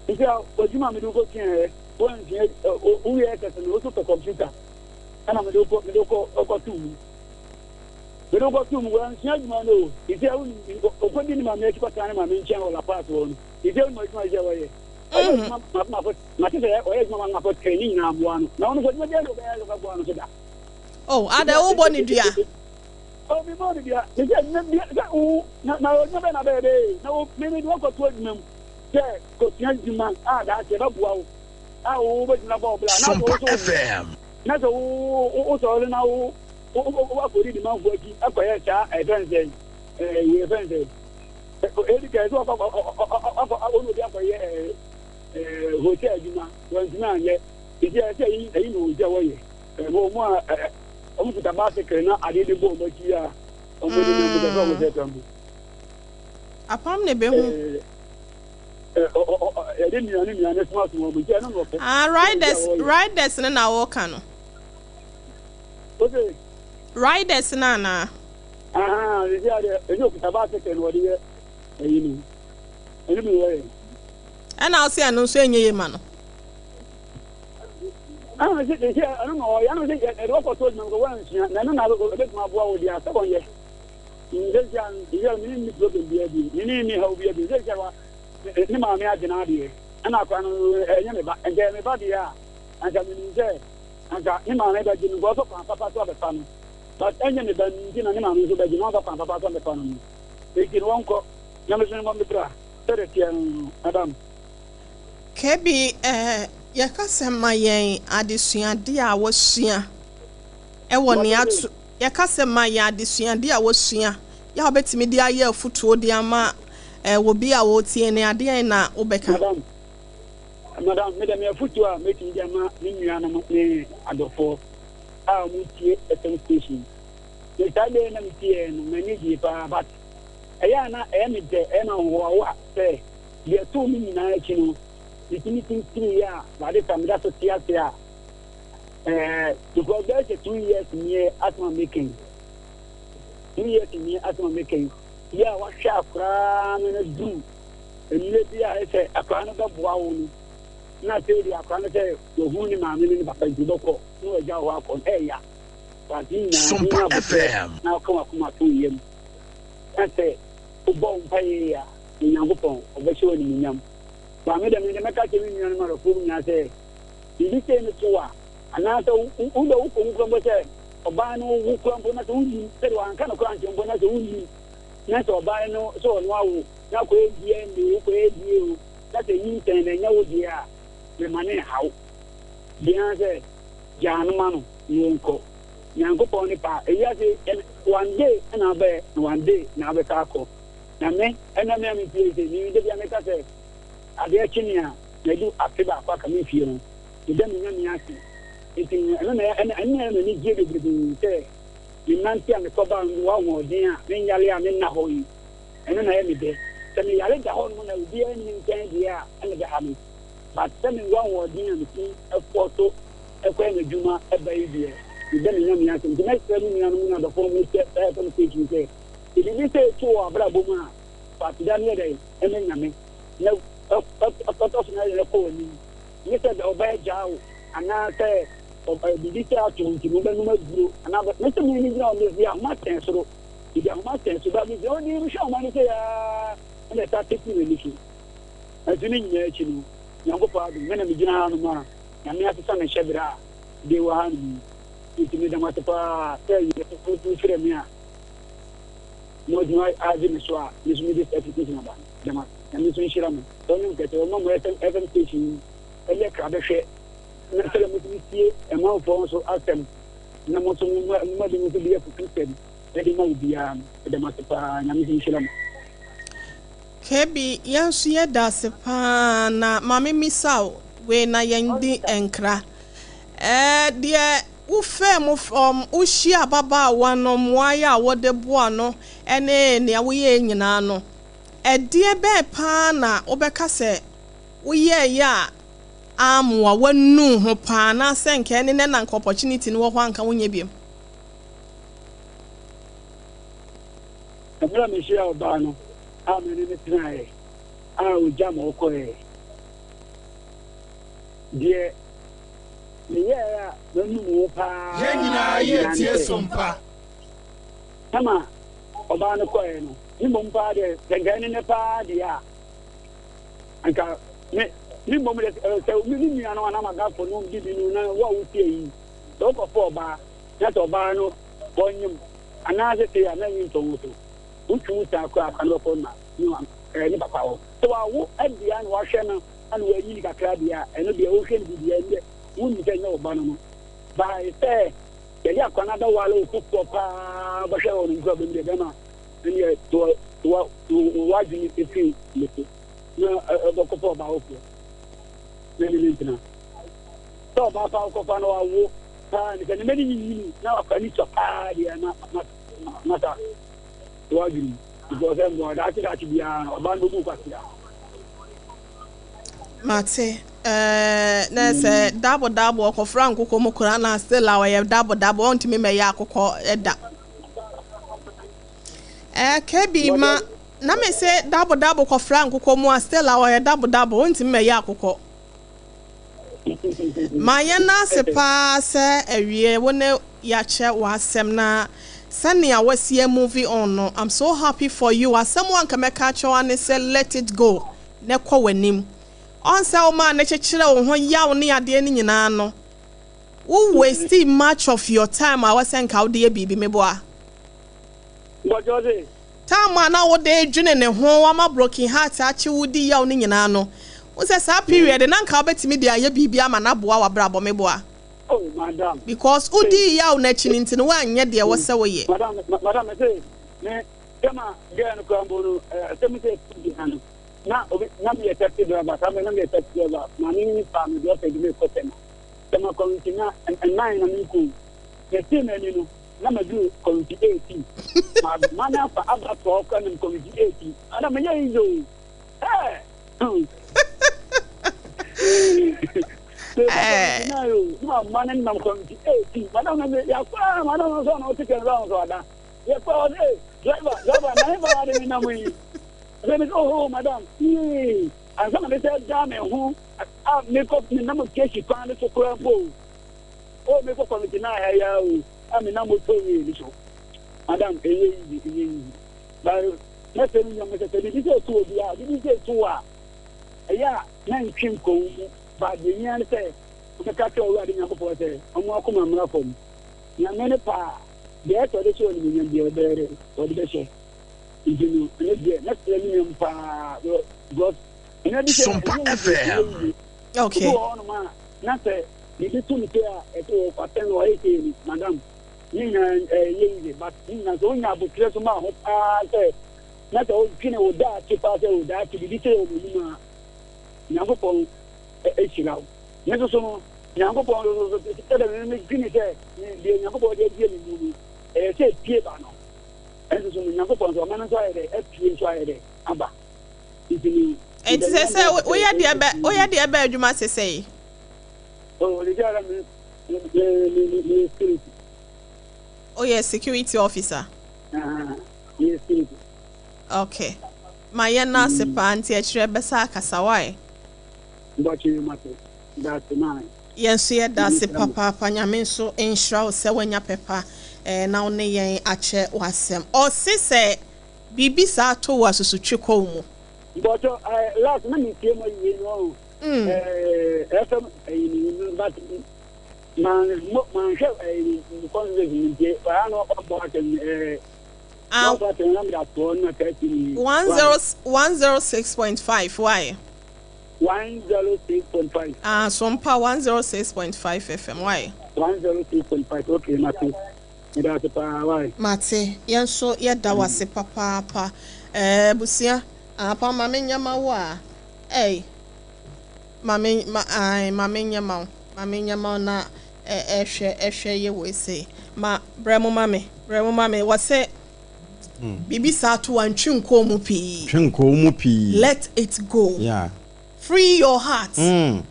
Nti a, w'adwuma a mede wokɔ suaeɛ. Woansua wowie SS no, wo so pɛ kɔmputa ɛna mede wokɔ mede wokɔ kɔtoo mu. Mede wokɔ too mu, woansua adwuma no o. Sisi a wonim okɔdi ne maame akyi kɔtena ne maame nkyɛn wɔ La Paz hɔ no. Sisi a wonim adwuma sisi a wɔyɛ. Ɔyɛ adwuma mako mako, mate sɛ ɔyɛ adwuma mako mako tɛn ne nyinaa mmoa no. Na ɔno nso adwuma biara na ɔbɛyɛ sɛ ɔbɛboa no so da. Oh, adɛ wobɔ ne dua? Oh, mebɔ ne dua. Mese adwuma bia sɛ wo na na adwuma bɛn na bɛyɛ dɛ na wo me mede wakɔto adwuma mu sɛ kosua adwuma a daakye ɛbɛboa wo a wobɛtumi abɔ wo bra na sɛ wo so na sɛ wo wosɔre na wo wakɔdi dimanfoɔ akyi akɔyɛ saa ɛfɛn sɛ wei ɛfɛn sɛ ɛdi kɛ sɛ wakɔ ɔne obi akɔyɛ hotel adwuma wantumi anyɛ. Nti ɛsɛ ɛyi ɛyi na wɔn sɛ wɔyɛ. Ɛwɔ wɔn a ɛ wɔn kuta basikiri na adeɛ de bɔ wɔn akyi a wɔn de nam sɛ wɔn sɛ krampo. Apam na ebehu. Yɛde nnuane nnuane soma soma wɔn nti ɛno na ɔpɛ. Ah, riders riders no na wɔka no. Ose. Riders no anaa? Ahaa, sisi adeɛ ɛnyɛ okuta basikiri na wɔde yɛ ɛyi no. Ɛno bi wɔyɛ. Ɛna ɔsɛ ɛno nso ɛnyɛ yie ma no. Ɛna sɛ sɛ ɛno na ɔyɛ ɛna sɛ ɛde wɔkɔ so adwuma mu wɔansua na ɛno na ɛbɛtumi aboa wo deɛ sɛ wɔnyɛ sɛ sɛ sɛ mene nni problem biara bi mene nni haw biara bi sɛ sɛ wa ne maame agyina adeɛ ɛna akora no ɛnyɛ me ba nka ɛyɛ me ba deɛ a anka menim sɛ anka ne maame bɛgye no nkɔɔfɔ kwan papa so abɛfa no but ɛnyɛ me ba nti na ne maame nso bɛgye no ɔmfa kwan papa so abɛfa no no enti no wɔnkɔ na me so no mmɔ me bra sɛdeɛ teɛ no madam. KB, eh, yɛka sɛ ma yɛn adesuadeɛ a wasua wɔ nea ato, yɛka sɛ ma yɛn adesuadeɛ a wasua yɛ a wobɛtumi de ayɛ afutuo de ama eh, wɔ bi a wɔretie ne adeɛn na wobɛka? Madam, madam, me deɛ me afutuo a mɛtumi de ama me nuanom ne adɔfoɔ a wɔtie FM station. Me saa deɛ na metieɛ no, m'ani gyee paa, but ɛyɛ a na ɛyɛ me dɛ, ɛyɛ me ahohoahoa sɛ Deɛ ɛtoo me nyinaa akyi no, metumi kyinkyiniiɛ a by this time meda so te ase a eh, because bɛyɛ sɛ 2 years nie asɛm a meka yi, 2 years nie asɛm a meka yi, yɛ a wahwɛ akoraa no no duru mmerɛ bi a ɛsɛ akoraa no bɛboa wo no, na afei deɛ akoraa no sɛ wahu ne maame ne ne papa nti wobɛkɔ na wagya wo hɔ akɔ no, ɛyɛ but ne nyinaa Sompa wonya aboterɛ FM. na woka w'akoma to wo yam na sɛ wobɔ wo mpaeɛ yie a, Onyankopɔn, ɔbɛhyɛ wo animuonyam. Ba me dɛ, me de mɛka akyerɛ me nuanom adɔfoɔ mu nyinaa sɛ, biribi sei no to wo a, anaasɛ wo, wo dɛ wokɔ mu koraa mpo sɛ ɔbaa no wo koraa mpo na sɛ wonnim, sɛdeɛ wanka no koraa ankyerɛ mpo na sɛ wonnim, na sɛ ɔbaa no sɛ ɔno awo, na akɔyɛ DNA o, wokɔyɛ DNA o, na sɛ nyinsɛn no ɛnyɛ wo deɛ a, mema no nha wo. Deɛ ara sɛ, gyaa no ma no na ɔnkɔ. Nyankopɔn ne paa. Ewiase, one day na abɛɛ, na one day na abɛsa akɔ. Na me, ɛna me a me fie sɛ, me da bi a meka sɛ, adeɛ kye me a, madu afe baako aka me fie ho. Meda me Nyame ase. Nti no, ɛno na ɛno na ɛyɛ m'anigyeɛ bebrebe sɛ menante a mekɔ ba mewɔ ahoɔden a menyare a menna hɔ yi. Ɛno na ɛyɛ me dɛ. Sɛ meyare da hɔ nom na obiara nni me nkyɛn deɛ a, ɛna ɛbɛha me. But sɛ mewɔ ahoɔden a metumi kɔ so kɔyɛ m'adwuma ba yi deɛ, meda me Nyame ase. Nti mɛsrɛ me nuanom ne adɔfoɔ a wɔhyɛ saa FM station yi sɛ, Sɛ biribi sei to wɔ w'abrabɔ mu a, fa aseda no yɛ dɛn? Ma Nyame, na ɛtɔ so na yɛ dɛn? Kɔ w'anim. Nyɛ sɛ ɔbaa agyaa wo, anaa sɛ biribi sei ato wo nti no wobɛnom aduro, anaa bɛ, mese me megyina hɔ, mede ahoma sɛn soro, mede ahoma sɛn soro, but megyina hɔ dinn mehwɛ ahoma no sei aa, ɛna ɛsan tete m'ani so. Nanso ne nyinaa akyi no, Nyankopɔn adom, me na megyina hanom a Nyame asesa me hyɛberɛ a mede wɔ hanom yi. Nti meda mo ase paa sɛ mofrɛ me a mo adwuma agye me so a me nso mede saa application aba. Meda mo ase. Nyame nso nhyira mo. Sɛ ɔnyɛ mo kɛse, ɔmma mo FM, FM station yi ɛnyɛ krabɛhwɛ na sɛdeɛ motumi tie ɛmanfoɔ nso asɛm na mo nso mo mma bi nso de afutusɛm ɛde ma obiara no. Meda mo ase paa. Nyame nso nhyira mo. KB, yɛn nso yɛda ase paa na ma me misa wo wei na yɛn di nkra. Ɛɛ deɛ Wo faa mu fam, wohyiaa ababaawa no, mmoaeɛ a wode boa no ne nea woyɛeɛ nyinaa no, ɛdeɛ bɛn paa na wobɛka sɛ woyɛeɛ a ammoa, woanu wo ho paa anaasɛ nka ɛne nɛ na anka opportunity no wɔ hɔ a anka wonyɛ biom? Mmerɛ a mehyiaa ɔbaa no a me ne no tenaeɛ a ɔgya ma ɔkɔeɛ deɛ, Meyɛɛ a m'anum wo paa Yɛn nyinaa yɛ nyinaa ne tie sɛ, sompa. Sama ɔbaa no kɔeɛ no, me mmom paa deɛ, sɛ nka ɛne nnɛ paa deɛ a, anka me, me mmom deɛ, sɛ me me nua no anaa m'adamfo no bibi no na wo a wotie yi, sɛ wokɔfa ɔbaa na sɛ ɔbaa no ɔnyem anaasɛ sei a, na ɛnye ntɔ wo so. Wotwi wo saa koraa a, akwadaa no bɛkɔ ne ne papa hɔ. Sɛ wawo deɛ a na wahwɛ no na wanyini kakra deɛ a, ɛno deɛ wohwɛ no biribiara mu deɛ, wonnim sɛ ɛnyɛ wo ba no no. Bae sɛ yɛde akwadaa no abɛware wo foforɔ paa bɛhwɛ wɔ no nkura bɛm deɛ bɛma ɛneɛ to w'adwene ɛfiri ne so na ɛbɛkɔfa ɔbaa foforɔ na ɛne ne ntena. Sɛ ɔbaa paa wokɔfa na wawo paa ne sɛ ne mma no nyinyini na wakɔ ani sɔ paa deɛ na masa wadwene because sɛ mmoa daakye daakye biara no ɔbaa no bɛbu kwasea. Mate. Ɛɛ na sɛ dabo dabo ɔkɔfra nkokɔ mu koraa na still a ɔyɛ dabo dabo ɔntumi mɛyɛ akokɔ ɛda. Ɛɛ kebi ma na me se dabo dabo kɔfra nkokɔ mu a still a ɔyɛ dabo dabo ɔntumi mɛyɛ akokɔ. Ma yɛn ase paa sɛ awie wo ne yɛakyɛ w'asɛm na sɛnea wasi move on no, I'm so happy for you. Asɛm a nka mɛka akyerɛ wo ne sɛ let it go na kɔ w'anim. Ɔn sɛ wo maa ne kyekyerɛ wo ho yaw ne adeɛ no nyinaa no, wo waste much of your time a wɔsɛ nka wode yɛ biribi meboa. Time a na wode dwene ne ho wama broken heart akye wo di yaw no nyinaa no, wo sɛ saa period na nka wobɛtumi de ayɛ biribi ama no aboa w'abrabɔ meboa. Oh, madam. Because wodi yaw n'akyi no nti no woanyɛ deɛ wɔ sɛ woyɛ. Madam, madam, me me kama girl no kora mpo no, asɛm sɛ di ha no. Na obi na meyɛ taxi driver, saa na meyɛ taxi driver. Maame ni fa me de ɔsɛ de me kɔ Tema. Tema community na nnan na me kɔ. Na tie m'ani no, na maduru community 18. Ma ma na afa aba tɔ kɔ nam community 18. Madam, meyɛ easy o. Hey! Eh. Ɛyɛ a na ntwe nkɔ wo mu ba deɛ hia ne sɛ wobɛka kyerɛ Awurade Nyankopɔn sɛ ɔmo akoma mmra fam. Nyame ne paa, deɛ ɛsɛ ɔde hyɛ onimuonyam biara ɔbɛyɛ dɛ ɔde bɛhyɛ. Nti no ɛno deɛ mɛsrɛ me nuam paa because ɛnyɛ bi sɛ Sompa ɛnyɛ easy, ɛnyɛ FM. easy. Okay. Obi wɔ hɔnom a na sɛ biribi to no sei a ɛsɛ wɔ kwatɛn no ɔyɛ sei no madam ne nyinaa ɛnyɛ easy but ne nyinaa sɛ wonya abotrɛ so ma ho paa sɛ na sɛ wodwene wo daakye paa sɛ wo daakye biribi sɛ wɔ m'anim a Nyankopɔn ahyira wo. Me nso so no, Nyankopɔn nso so sɛdeɛ me medwene sɛ deɛ Nyankopɔn de abie me mu no, ɛyɛ sɛ epie ba no. Ɛnso so no, Nyankopɔn nso ɔma no nso ayɛ dɛ, apue nso ayɛ dɛ aba. Nti no, Enti sɛ sɛ woyɛ deɛ bɛ woyɛ deɛ bɛ adwuma sesei? Oh, de ara me me me me me security. Woyɛ security officer? Ah, me security. Okay. Ma yɛn no ase paa nti akyirɛ bɛsa akasa why? Mbɔkye mate. Dase maa. Yɛn nso yɛda ase papaapa Nyame nso nhyira wo sɛ woanya pɛpa eh, na wo ne yɛn akyɛ w'asɛm. Ɔse sɛ biribi saa to wo a susu twe kɔ wo mu. Mbɔkye eh, last na me tie mo awie no ɔn. Eh, FM ɛyi ni but man mo man hwɛ ɛyi ni conversation nti ɛha no ɔbɔ asɛm eh. Ah, 106.5 why? 106.5. Ah, Sompa 106.5 FM why? 106.5 okay, mate. Meda ase paa why? Mate, yɛn nso yɛda wo ase papaapa. Eh, abusua, apa ma menyɛ ma wo a. Ei, ma me ma ai ma menyɛ ma wo. Ma menyɛ ma wo na ɛhwɛ ɛhwɛ yɛ wei sei. Ma brɛ mo ma me, brɛ mo ma me. Wɔ sɛ biribi saa to a ntwe nkɔɔ mu pii. Twe nkɔɔ mu pii. Let it go. Yeah. Free your heart. Ne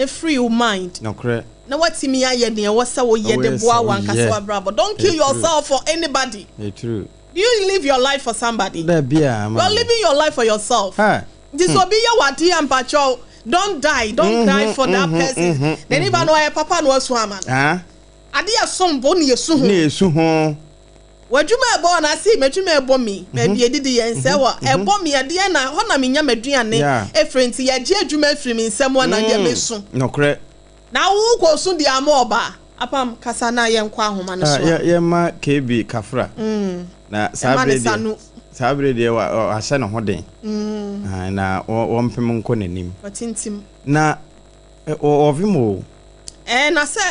free your mind. Nokorɛ. Na watumi ayɛ nea ɛwɔ sɛ woyɛ de boa w'ankasa w'abrabɔ. Don't kill yourself for anybody. It's true. Do you live your life for somebody? Dabi a, You are living your life for yourself. Ha. Nti sɛ obi yɛ w'adeɛ a mpakyɛw, don't die, don't cry for that person. Na nipa no ɔyɛ papa na wasu ama no. Ah. Ade yɛ som bo na yɛsu ho. Ne yɛsu ho. W'adwuma ɛbɔ na ase m'adwuma ɛbɔ mi. Baabi edidi yɛn nsɛ wɔ ɛbɔ mi adeɛ na hɔ na menya m'aduane efiri nti yɛgye adwuma afiri mi nsam a na deɛ mesu. Nokorɛ. Na wo kɔ su deɛ ama ɔbaa. Apam kasa na yɛnkɔ ahoma no so a. Yɛma KB kafra. Na saa Ɛma ne bere sa deɛ no. saa bere deɛ wahyɛ ne ho den. Na wɔmpem nkɔ n'anim. Watintim. Na ɔvem o. Ɛɛ na sɛ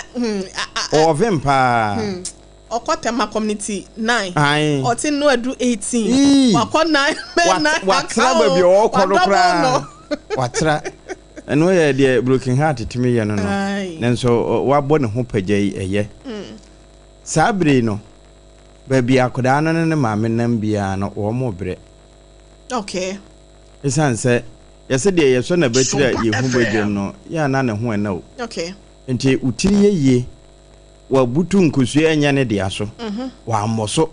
Ɔvem paa. Ɔkɔ Tema community 9. Ae. Ɔte no adu 18. Ii. Wakɔ 9 bɛ 9 Watra aka baabi o. a ɔkɔ no Wadɔbɔ koraa. no. Watra. Ɛno yɛ deɛ broken heart tumi yɛ no no. Nanso wabɔ ne ho pagya yi ɛyɛ. Saa bere yi no, baabi a akwadaa no ne ne maame nam biara no, wɔn rebrɛ. Okay. Esiane sɛ yɛsɛ deɛ yɛsɔ n'abatiri a yɛhu badwam no, yɛ a na ne ho ɛna o. Okay. Nti wo tiri yɛ yie, wabutu nkosua ɛnyɛ ne dea so, wammɔ so.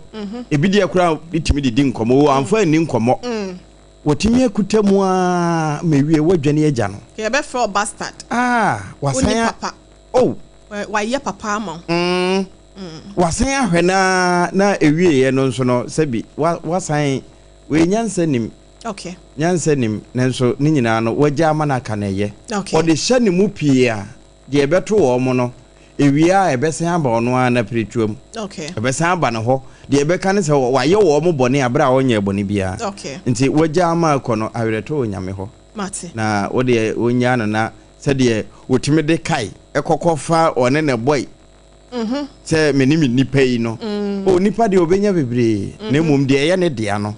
Ebi deɛ koraa tumi de di nkɔmmɔ, wamfa anni nkɔmmɔ. Watumi akuta mu ara ma ewie wadwane agya no. Yɛbɛfrɛ wo bastard. Ah, wasan Wonni papa. Oh. Wayɛ papa ama wo. Wasan ahwɛ no ara na ewieɛ no nso no sɛbi wasan wei nyansa nim. Okay. Nyansa nim nanso ne nyinaa no wagya ama no aka na ɛyɛ. Okay. Ɔde hyɛ ne mu pii a deɛ ɛbɛto wɔn no ewie a ɛbɛsan aba ɔno ara n'apiretuam. Okay. Ɛbɛsan aba ne hɔ. Deɛ ɛbɛka ne sɛ wayɛ wɔn bɔne abere a ɔnyɛɛ bɔne biara. Okay. Nti wagya ama akɔ no awerɛtɔ wɔ Nyame hɔ. Mate. Na wo deɛ wɔnyaa no na sɛdeɛ wɔtumi de kae kɔkɔ fa ɔne ne bɔe sɛ me ne me nipa yi no. O nipa deɛ ɔbɛnya bebree na mmom deɛ ɛyɛ ne dea no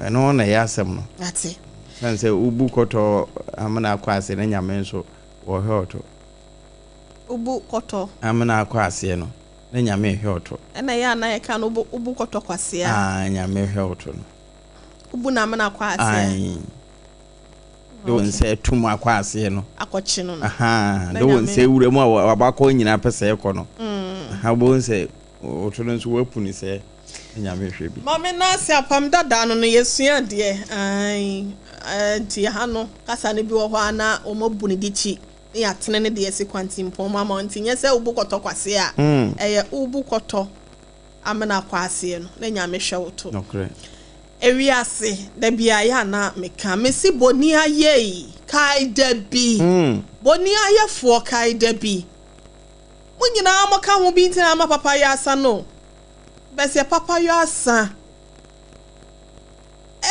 ɛno na ɛyɛ asɛm no. Mate. Sane sɛ wobu kɔtɔ amena akɔ ase na Nyame nso wɔhwɛ ɔto. Wobu kɔtɔ. Amena akɔ aseɛ no na Nyame hwɛ ɔto. Ɛna ɛyɛ a na yɛka no wobu kɔtɔ kwasea. Ah, Nyame hwɛ ɔto no. Wobu no amena akɔ aseɛ. Ae. De wo nsa atum akɔ aseɛ no. Akɔkye no no. Ahaa, de wo nsa awura mu a wabakɔ nyinaa pɛ sɛ ɛkɔ no. Aha, wobɛhu sɛ ɔto no nso woapu no sɛ Nyame hwɛ bi. Maame Nurse apam dadaa no no yɛsua adeɛ ae nti ɛha no kasa no bi wɔ hɔ a na wɔabu no dikyi ne yɛatene no de asi kwantimpɔn mu ama wo nti nyɛ sɛ wobu kɔtɔ kwasea a ɛyɛ wobu kɔtɔ amena kɔ aseɛ no na Nyame hwɛ wo to. Nokorɛ. Ewiase da bi a yɛ a na meka mesi boni ayɛ yi kae da bi boni ayɛfoɔ kae da bi mo nyinaa mo ka ho bi nti na ama papa yɛ asa no bɛsɛ papa yɔ asa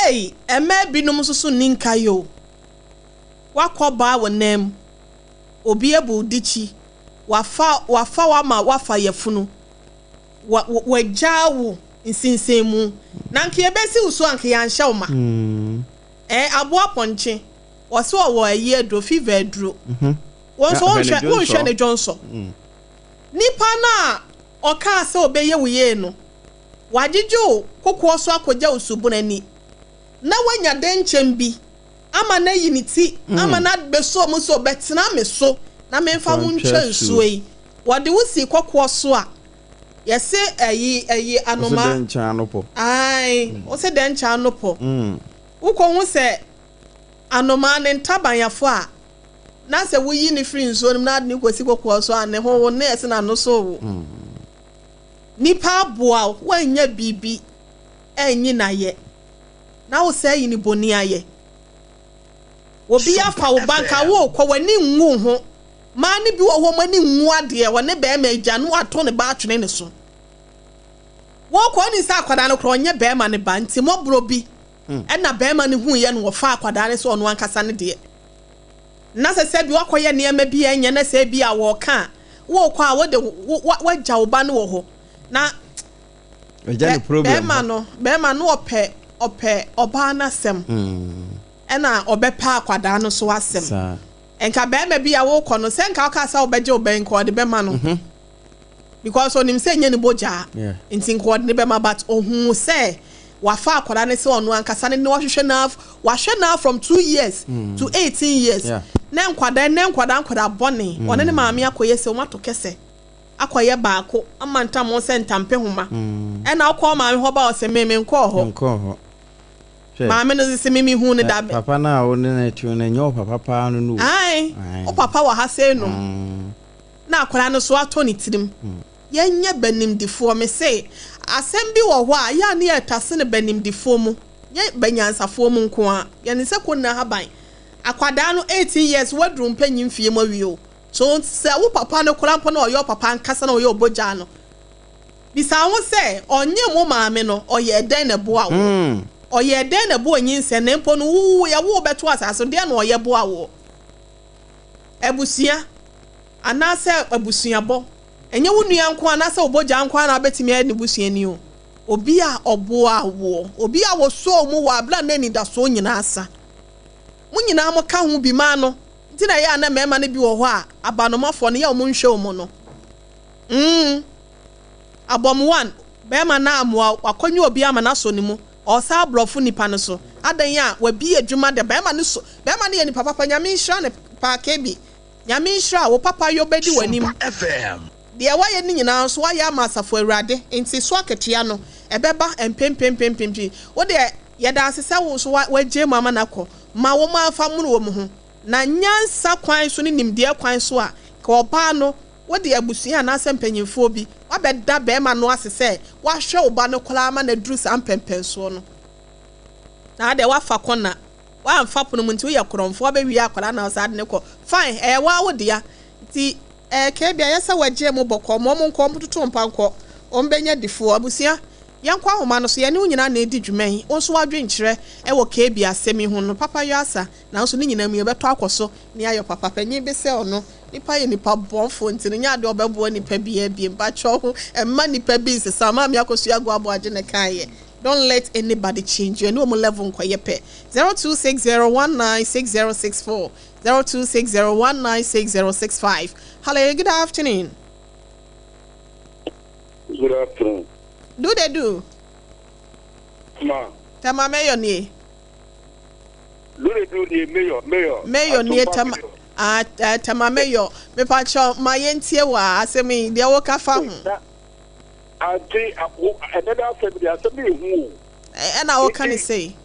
ei ɛmɛɛ binom nso so nni nkaeɛ o wakɔ baa wo nan mu obi abu wo dikyi wafa wafa wo ama wafa yafunu wa wagyaa wo nsensanmu na anka yɛbɛsi wo so anka yɛanhyɛ wo ma ɛɛ aboa pɔnkye wɔse ɔwɔ ayi aduro fever aduro wɔn nso wonhwɛ wonhwɛ ne dwonsɔ nipa no a ɔkaa sɛ ɔbɛyɛ wo yie no wagyegye wo kokoɔ so akɔgya wo subunu ani na wanya dɛnkyɛm bi ama no ayi ne ti ama no abɛsɔ mu sɛ ɔbɛtena me so na memfa wo ntwa nsuo yi wɔde wo si kɔkoɔ so a yɛse ɛyi ɛyi anoma. Wose dɛn kyɛn anopɔ. Ae wose dɛn kyɛn anopɔ. Wokɔ hu sɛ anomaa ne ntaban afɔ a na sɛ woyi no firi nsuo no mu na ade no kɔsi kokoɔ so a ne ho wo ne ɛse n'ano so wo. Nipa aboa wo woannya biribi anyi n'ayɛ na wo sɛ yi ne boni ayɛ. Obi afa wo ba nka wokɔ w'ani nwu wo ho. Mmaa no bi wɔ hɔ wɔn ani nwu adeɛ, wɔne barima agya na wato ne ba atwene ne so. Wɔkɔ ɔnim sɛ akwadaa no koraa ɔnyɛ barima no ba nti mmɔborɔ bi ɛna barima no huiɛ no wɔfa akwadaa no sɛ ɔno ankasa ne deɛ. Na sɛ sɛ bi wakɔyɛ nneɛma bi a ɛnyɛ na sɛ bi a wɔka a wokɔ a wode wagya wo ba no wɔ hɔ na barima no barima no ɔpɛ ɔpɛ ɔbaa no asɛm ɛna ɔbɛpɛ akwadaa no so asɛm. Nka barima bi a wokɔ no sɛ nka wokaa sɛ wobɛgye wo ba yi nka ɔde bɛma no because onim sɛ ɛnyɛ ne bogyaa nti nka ɔde ne bɛma but ohuu sɛ wafa akwadaa no sɛ ɔno ankasa ne ne wahwehwɛ no wahwɛ no from 2 years to 18 years na nkwadaa ne nkwadaa nkwadaa bɔne ɔne ne maame akɔyɛ sɛ wɔn ato kɛsɛ akɔyɛ baako ama ntam wɔn sɛ ntampe homa ɛna ɔkɔ maame hɔ ba ɔsɛ meme nkɔɔ hɔ maame no sɛ mimi hu ne dabe. Papa no a wo ne no te no ɛnyɛ wo papa paa no no. Ae, wo papa wɔ ha sɛ nom. Na akwadaa no so atɔ ne tirim. Yɛnyɛ banimdifoɔ me se asɛm bi wɔ hɔ a yɛ a ne yɛtase no banimdifoɔ mu nyɛ banyansafoɔ mu nko a yɛne sɛ kɔnna haban. Akwadaa no 18 years waduru mpanyin fie mu awie o. So sɛ wo papa no koraa mpo na ɔyɛ wo papa ankasa na ɔyɛ ɔbɔgyaa no bisa ho sɛ ɔnyɛ mo maame no ɔyɛ dɛn na ɛboa wo ɔyɛ dɛn na ɛboa nyinsɛn na mpo no wo yɛ wo bɛto asase deɛ na ɔyɛ boa wo abusua anaasɛ abusuabɔ ɛnyɛ wo nua nko anaasɛ wo bɔgya nko ana abɛtumi ayɛ ne busuani o obi a ɔboa woɔ obi a wɔsɔɔ mu wɔ abira na anidasoɔ nyinaa sa mo nyinaa mo ka ho bi maa no. Nti na ɛyɛ a na mmarima no bi wɔ hɔ a abanomafoɔ no yɛ wɔn nhwɛ wɔn no. Mm. Abɔm one, bɛrima no amoa wakɔnye obi ama no asɔ ne mu. Ɔsa aborɔfo nipa no so. Adan a wabi adwuma de bɛrima no so. Bɛrima no yɛ nipa papa, Nyame nhyira ne paa kebi. Nyame nhyira wo papa yɔ bɛdi w'anim. Deɛ wayɛ no nyinaa nso wayɛ ama asafo Awurade nti so akatua no ɛbɛba mpempempempempi. Wo deɛ yɛda ase sɛ wo nso wagye mu ama no akɔ. Ma wɔn amfa mmono wɔn ho. Na nyansa kwan so ne nimdeɛ kwan so a, ka ɔbaa no wode abusua anaasɛ mpanyimfoɔ bi wabɛda bɛrima no ase sɛ wahwɛ wo ba no koraa ma no aduru saa mpɛmpɛnsoɔ no. Na adeɛ wafa kɔna wamfa pono mu nti woyɛ korɔmfoɔ wabɛwie akwadaa na ɔsaa de ne kɔ. Fine, ɛyɛ waa wo dea. Nti ɛɛ bi ayɛ sɛ wagye mu bɔkɔ ma ɔmo nkɔ, ɔmo toto mpa nkɔ, ɔmo bɛnya difoɔ. Abusua, yɛnkɔ ahoma no so, yɛne wo nyinaa na edi dwuma yi. Wo nso w'adwenkyerɛ ɛwɔ KB asɛm yi ho no, papa yɔ asa. Nanso ne nyinaa mu yɛbɛtɔ akɔ so ne ayɔ papa. Panyin bi sɛ ɔno, nipa yɛ nipa bɔnfo nti no nyɛ adeɛ ɔbɛboa nipa bi abie. Mpakyɛw ho, ɛmma nipa bi nsesa. Maame Akosua agu aboagye ne kan yɛ. Don't let anybody change you. Ɛne ɔmo level nkɔyɛ pɛ. 0260196064, 0260196065. Hello, good afternoon. Good afternoon. Do they do? Ma. Tema Mayor nie. Do they do the mayor, mayor. Mayor nie Tema. Ah, Tema Mayor. Mepa ma yentie wa asɛm yi deɛ woka fa ho. Ante ɛnɛ da asɛm deɛ asɛm no yɛ hu o. Ɛna woka ne sei.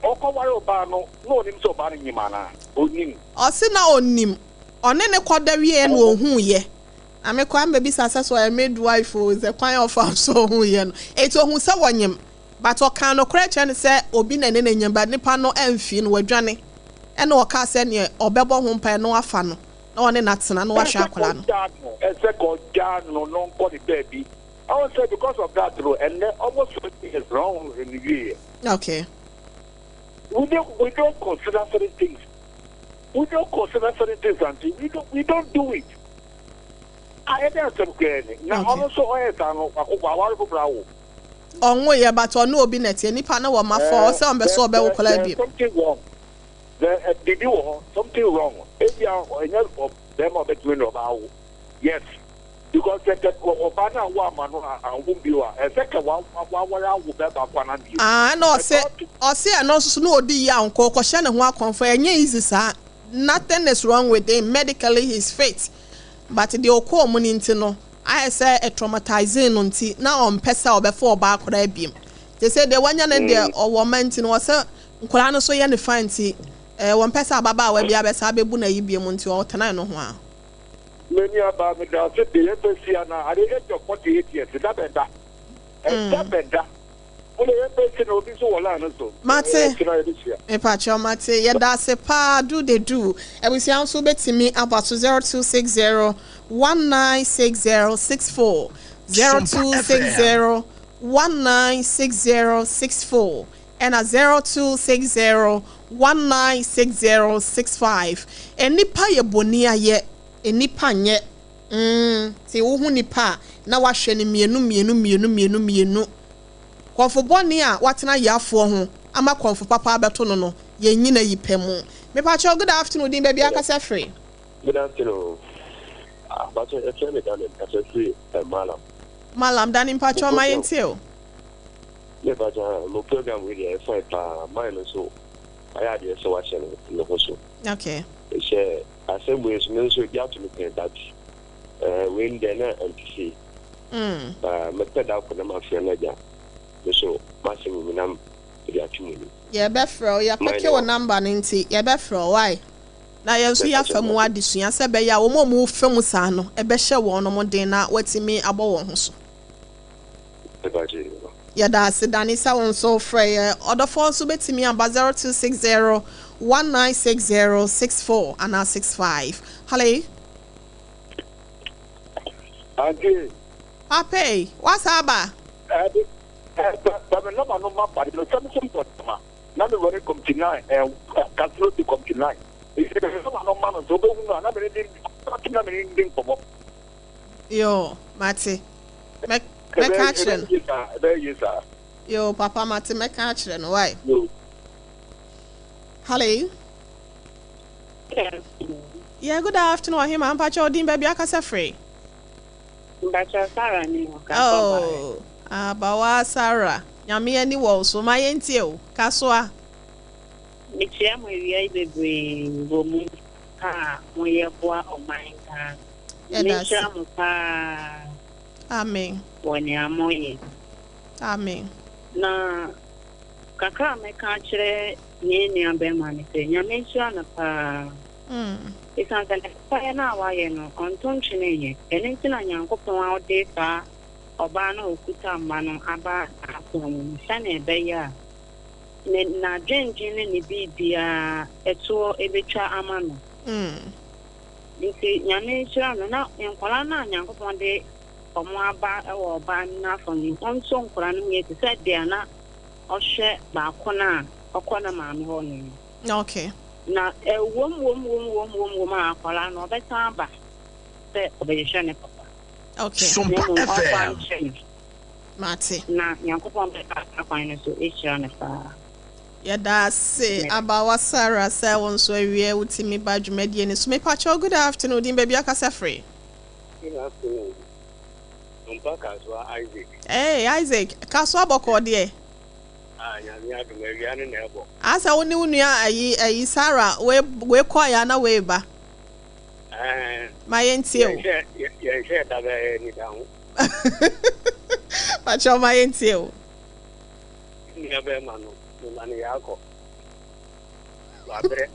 Ɔkɔware ɔbaa no na ɔnim sɛ ɔbaa no nyim anaa? Onim. Ɔse na onim. Ɔne ne kɔda wie na ohuu yɛ. Na mekɔ ambɛbisa sɛ so ɔyɛ midwife o, sɛ kwan a ɔfa so ohuu yɛ no. Eti ohun sɛ wɔnyim. But ɔka nokorɛ kyerɛ no sɛ obi na ɛne no nyim, but nipa no amfii no, wadwane. Ɛna ɔkaa sɛ neɛ ɔbɛbɔ ho mpaeɛ na wafa no na ɔne no atena na wahwɛ akwadaa no. Ɛsɛ ka ɔgyaa no na ɔnkɔ ne baabi. Ɔhu sɛ because of that no, ɛnnɛ almost 20 years na ɔho no wieɛ. Okay. We don't consider certain things. We don't consider certain things, auntie. We don't do it. Ayɛ dɛ asɛm koraa ni. Na ɔno nso ɔyɛ saa no, wakɔ aware foforɔ awo. Ɔnwo yɛ, but ɔne obi na ɛteɛ. Nipa no wɔ ma fɔ ɔsɛ ɔmbɛ so ɔbɛwo koraa bi. Something wrong. There biribi wɔ hɔ, something wrong. Ebi a ɛnyɛ bɛrima ɔbɛtumi na ɔbaa awo. Yes. Because sɛ kɛ ɔbaa no awo ama no anwo bio a, ɛsɛ kɛ waware awo bɛɛ baako anaa mmienu. Ah, ɛna ɔse ɛno nso so na ɔdi yie a nkɔ ɔkɔhyɛ ne ho akɔmfo, ɛnyɛ easy saa. Nothing is wrong with him medically, he's fit, but deɛ ɔkɔɔ mu no nti no ayɛ sɛ ɛtraumatizing no nti na ɔmpɛ sɛ ɔbɛfa ɔbaa koraa biem. Te sɛ deɛ wanya no deɛ ɔwɔ ma nti no ɔsɛ nkwadaa no so yɛ ne fa nti wɔmpɛ sɛ ababaawa bi abɛsa abɛbu n'ayi biem nti ɔtena no ho a. M'ani aba meda ase de yɛpɛ si ana at the age of 48 years da bɛda ɛda bɛda wode yɛpɛ si na obi nso wɔ line no so. Mate. Mepakyɛw mate, yɛda ase paa. Do de do abusua nso wobɛtumi aba so 0260 196064, 0260 196064 ɛna 0260 196065. Nnipa yɛ bɔni ayɛ nnipa nyɛ nti wohu nipa a na wahwɛ no mmienu mmienu mmienu mmienu mmienu. Kɔnfo bɔne a watena yafoɔ ho ama kɔnfo papa abɛto no, yɛn nyina yi pɛ mu. Mepakyɛw, good afternoon, din, baabi akasa firi? Good afternoon. Abakyɛ, yɛfrɛ me Daniel, kasa firi Malam. Malam Dani, mpakyɛw ma yɛntie o. Mepakyɛ, mo program wei deɛ ɛfine paa. Man no nso ayɛ adeɛ sɛ wahyɛ no ne ho so. Sɛ asɛm wei nso, me nso ebi ato me pɛn, but wei no deɛ na ɛnte sei. Mɛpɛ da kɔ na mafrɛ no agya. Me nso m'asɛm mu na mede ato mu ni. Yɛbɛfrɛ wo, yɛapɛke wo number no nti yɛbɛfrɛ wo wae. Na yɛn nso yɛafa mu adesua sɛ ɛbɛyɛ a wɔn a wɔfa mu saa no ɛbɛhyɛ wɔn mo den na wɔatumi abɔ wɔn ho so. Yɛda ase Dani sɛ wo nso frɛ yɛ. Ɔdɔfoɔ nso bɛtumi aba 0260 196064 anaa 65. Hello. Auntie. Pape, wasa aba? Ɛde ɛ number no ma ba no sɛ mi so mpɔ ma na mi wɔ ne committee 9 kasoro di committee 9 esi number no ma no so obehu no a na mi ne di na mi ne di nkɔmɔ. Yo, mate. Mɛka akyerɛ no. Ɛbɛyɛ yie saa. Yo, papa, mate, mɛka akyerɛ no wae. Hello. Good afternoon. Yeah, good afternoon, Ɔhema. Mpakyɛ wo din baabi akasa firi? Mpakyɛ Sarah ni o, Kasoa Oh, abawa Sarah. Nyame ani wɔ wo so. Ma yɛntie o. Kasoa. Mekyia mo awia yi bebree wɔ mu a moyɛ boa ɔman Ghana. Nyame Yɛda ase. nhyira mo paa Amen. wɔ nea moyɛ. Amen. Na kakra a mɛka akyerɛ yɛn nua bɛrima ne sɛ Nyame nhyira no paa. Esiane sɛ ne papayɛ no a wayɛ no, ɔnto ntwene nyɛ. Ɛno nti na Nyankopɔn a ɔde saa ɔbaa no a ɔkuta mma no aba n'akwan mu no, sɛnea ɛbɛyɛ a ne n'adwendwen ne ne biribiara ɛtoɔ ɛbɛtwa ama no. Nti Nyame nhyira no na nkwadaa no a Nyankopɔn de wɔn aba wɔ ɔbaa no n'afa mu no, ɔnsɔ nkwadaa no mu yie te sɛ deɛ na ɔhwɛ baako no a ɔkɔ ne maame hɔ no no. Okay. Na ɛwom wom wom wom wom wom a akwadaa no ɔbɛsan aba sɛ ɔbɛhwehwɛ ne papa. Okay. Na mmom ɔmfa nkyɛ no. Mate. Na Nyankopɔn bɛfa saa kwan no so ahyira no paa. Yɛda ase Abawa Sarah sɛ wo nso awie wotumi ba dwumadie no so. Mepakyɛw good afternoon, din baabi akasa firi? Good afternoon. Ampa Kasoa Isaac. Hey Isaac, Kasoa bɔkɔɔ deɛ? Ah, Nyame adom, awia no na ɛbɔ. Asɛ wo ne wo nua ayi ayi Sarah wei wei kɔɔ ya na wei ba. Ɛɛ. Ma yɛntie o. Yɛnhwɛ yɛnhwɛ da bɛyɛ nida ho. Pakyɛw ma yɛntie o. Nua bɛrima no, mema no yaakɔ. Wabrɛ.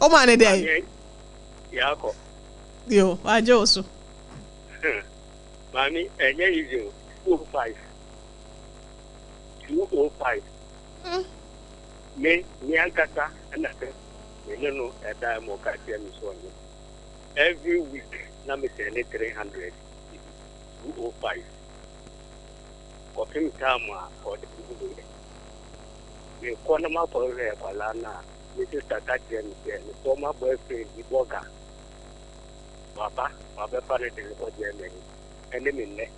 Wo ma ne dɛn? Yaakɔ. Yo, wagye wo so. Maame, ɛnyɛ easy o. 205. 205. Me, me ankasa ɛna sɛ me ne no ɛda mu ɔka kyerɛ me sɛ ɔnyɛ. Every week na me send ne 300 205. Kɔpem time a ɔde me yɛ. Mekɔ na makɔhwɛ akwadaa no a, me sister ka kyerɛ me sɛ ne former boyfriend bi bɔga waba wabɛfa no de no kɔ Germany ɛne me nnɛ.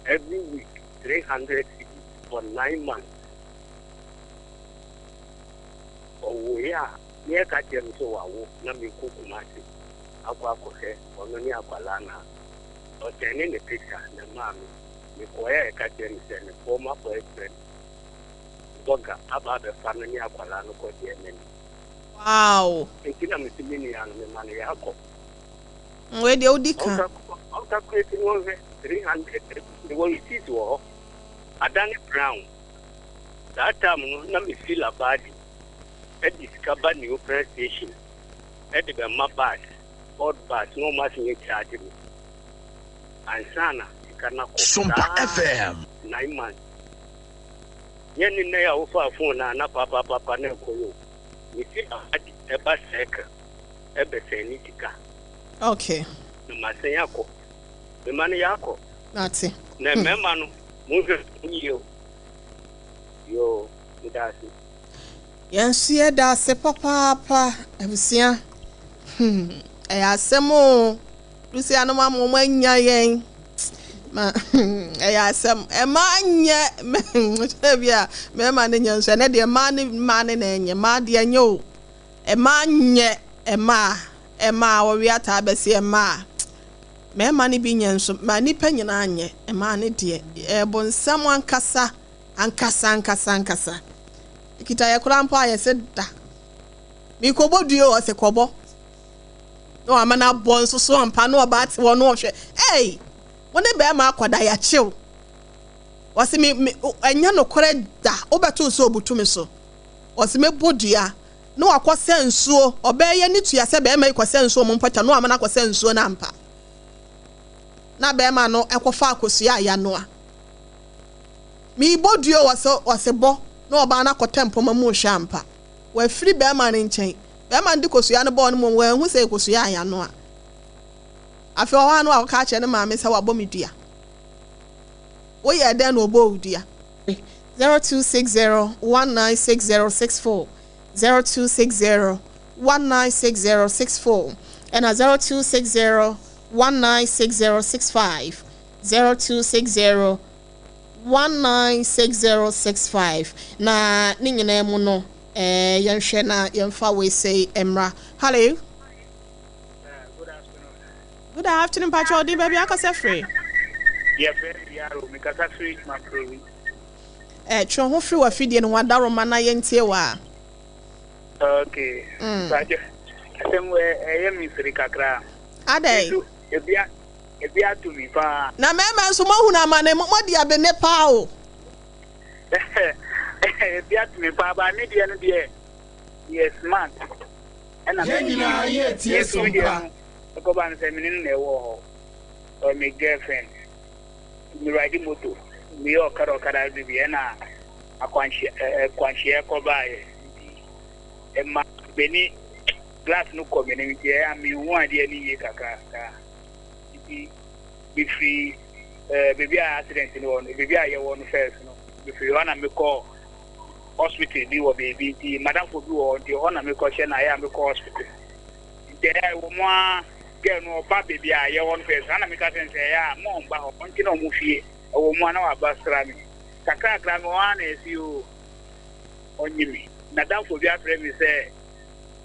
Every week 300 cedis for 9 months. Ɔwoeɛ a ne ɛka kyerɛ me sɛ wawo na mekɔ Kumasi akɔ akɔhwɛ ɔno ne akwadaa no a ɔsɛne ne picture na maa me. Mekɔeɛ a ɛka kyerɛ me sɛ ne former boyfriend bɔga aba abɛfa no ne akwadaa no kɔ Germany. Nti na mesi me nua no mema no yɛakɔ. Wei deɛ wodi ka. Ɔncalculate no ɔnhwɛ 300 mewɔ receipt wɔ hɔ. Adane Brown. Saa time no na mefi Labadi ɛde sika ba Neoplan station ɛde bɛma bus, old bus na ɔmo asen charge me. Ansa na sika no akɔ. Sompa Saa FM. 9 months. Nyɛ ne nnɛ a wofaa phone a na papaapapa na ɛkɔ yi o. Mefi Labadi ɛba Circle ɛbɛsɛn ne sika. Na masan akɔ. Mema no yɛakɔ. Mate. Na mmarima no, monhwɛ yie o. Yoo, meda ase. Yɛn nso yɛda ase papaapa abusua. Ɛyɛ asɛm o. Lucia no ma mo anya yɛn. Ma ɛyɛ asɛm. Ɛma nyɛ bi a mmarima no nyɛ nso ɛnɛ deɛ mmaa ne mmaa ne na ɛnyɛ. Mmaa deɛ nyɛ o. Ɛma nyɛ ɛmaa ɛmaa wɔwe ataa bɛsi ɛmaa. Mmarima no bi nyɛ nso ma nipa nyinaa nyɛ. Mmaa no deɛ ɛɛbo nsɛm ankasa ankasa ankasa ankasa. Kita yɛ koraa mpo a yɛsɛ da. Mikɔbɔ due o ɔsɛ kɔbɔ. Na wama no abɔ nso so ampa na ɔbaa te hɔ na ɔhwɛ. Ei! Wo ne bɛrima akɔda yɛakyew. Wɔse me me ɛnyɛ nokorɛ da wobɛto sɛ obutu me so. Wɔse mɛbɔ dua na wakɔsɛ nsuo. Ɔbaa yi ani tua sɛ bɛrima yi kɔsɛ nsuo mo mpɔtam na wama no akɔsɛ nsuo no ampa. Na bɛrima no ɛkɔfa akosua a yɛanoa. Meebɔ dua o ɔse ɔse bɔ na ɔbaa no akɔtɛ mpɔma mu rehwɛ ampa. Wafiri bɛrima no nkyɛn. Bɛrima no de kosua no bɔɔ no mmom wanhu sɛ kosua a yɛanoa. Afei ɔhɔ a na wakɔka akyerɛ ne maame sɛ wabɔ me dua. Woyɛɛ dɛn na ɔbɔɔ wo dua? 0260 196064, 0260 196064 ɛna 0260 196065, 0260 196065 na ne nyinaa mu no. Yɛnhwɛ na yɛmfa wei sei mmra. Hello. Good afternoon. Good afternoon, Pacho. Odin baabi akasa firi. Yɛfrɛ me Yaro, mekasa firi Mamprowi. Twe wo ho firi w'afidie no ho adaworoma na yɛntie wo a. Okay. Pacho, asɛm ɛyɛ me sere kakra. Adɛn? Nso ebi ebi ato mi paa. Na mmarima nso moahunu amane, moadi abene paa o. Ebi ato mi paa, ba me deɛ no deɛ yɛ smart. Ɛna Yɛn me nyinaa yɛretie me nso me deɛ Sompa. no ɛkɔba no sɛ me ne no na ɛwɔ hɔ. Ɔyɛ me girlfriend. Me ride moto, meyɛ ɔkada ɔkada bi bi ɛna akwanhyia ɛɛ akwanhyia kɔbaeɛ nti ɛma m'ani glass no kɔ m'anim nti ɛyɛ a menhu adeɛ no yie kakra saa nti mefiri ɛɛ baabi a accident no wɔ no baabi a yɛwɔ no first no mefiri hɔ na mekɔ hospital bi wɔ baabi nti madamfo bi wɔ hɔ nti hɔ na mekɔhyɛ na ɛyɛ a mekɔ hospital nti ɛyɛ a ɛwɔ mu a girl no ɔba baabi a yɛwɔ no first na meka sɛ sɛ ɛyɛ a ma ɔmba hɔ ɔnte na ɔmo fie ɛwɔ mu a na waba sra me kakrakra me hɔ a na ɛsi o ɔnye me nadamfo bi afrɛ me sɛ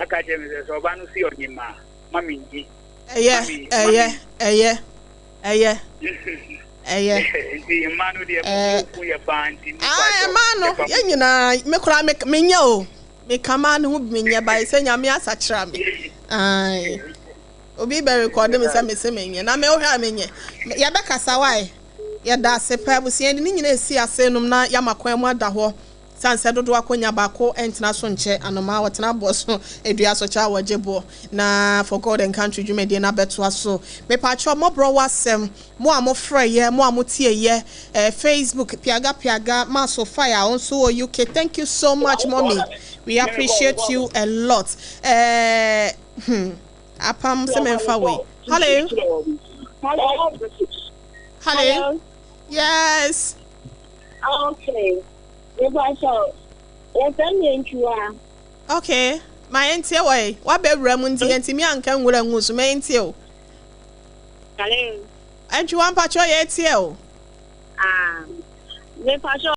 aka kyerɛ me sɛ sɛ ɔba no si ɔnye ma ma me ngyi. Ɛyɛ ɛyɛ ɛyɛ ɛyɛ ɛyɛ. Nti mmaa no deɛ mo ku yɛ paa nti mo pa kyɛw. Mmaa no yɛn nyinaa me koraa me menyɛ o me ka mmaa no ho bi menyɛ ba sɛ Nyame asakyera me ae obi bɛ rekɔde me sɛ me se menyɛ na me wohwɛ a menyɛ yɛbɛkasa wae yɛda ase paa abusua yɛde ne nyinaa esi ase nom na yɛama kwan mu ada hɔ. Esiane sɛ dodow akonnwa baako ntena so nkyɛ anomaa a ɔtena boɔ so dua so kyɛ a wɔgye boɔ na For God and Country dwumadie no abɛtoa so. Mepaakyɛw mɔborɔ wɔ asɛm, mo a mo frɛeɛ, mo a mo tieeɛ, eh, Facebook, Piaga Piaga, Maso Fire, wo nso wɔ UK, thank you so much mommy, we appreciate you a lot. Eh, hmm, apam sɛ memfa wei. Hello. Hello. Yes. Okay. Mepakyɛw, yɛfrɛ me Antwiwa. Okay, ma yɛntie wɔ yi. Wabɛwura mu nti yɛntumi anka nwura ngu so. Ma yɛntie o. Hello. Antwiwa mpakyɛw yɛtie o. Ah, mepakyɛw.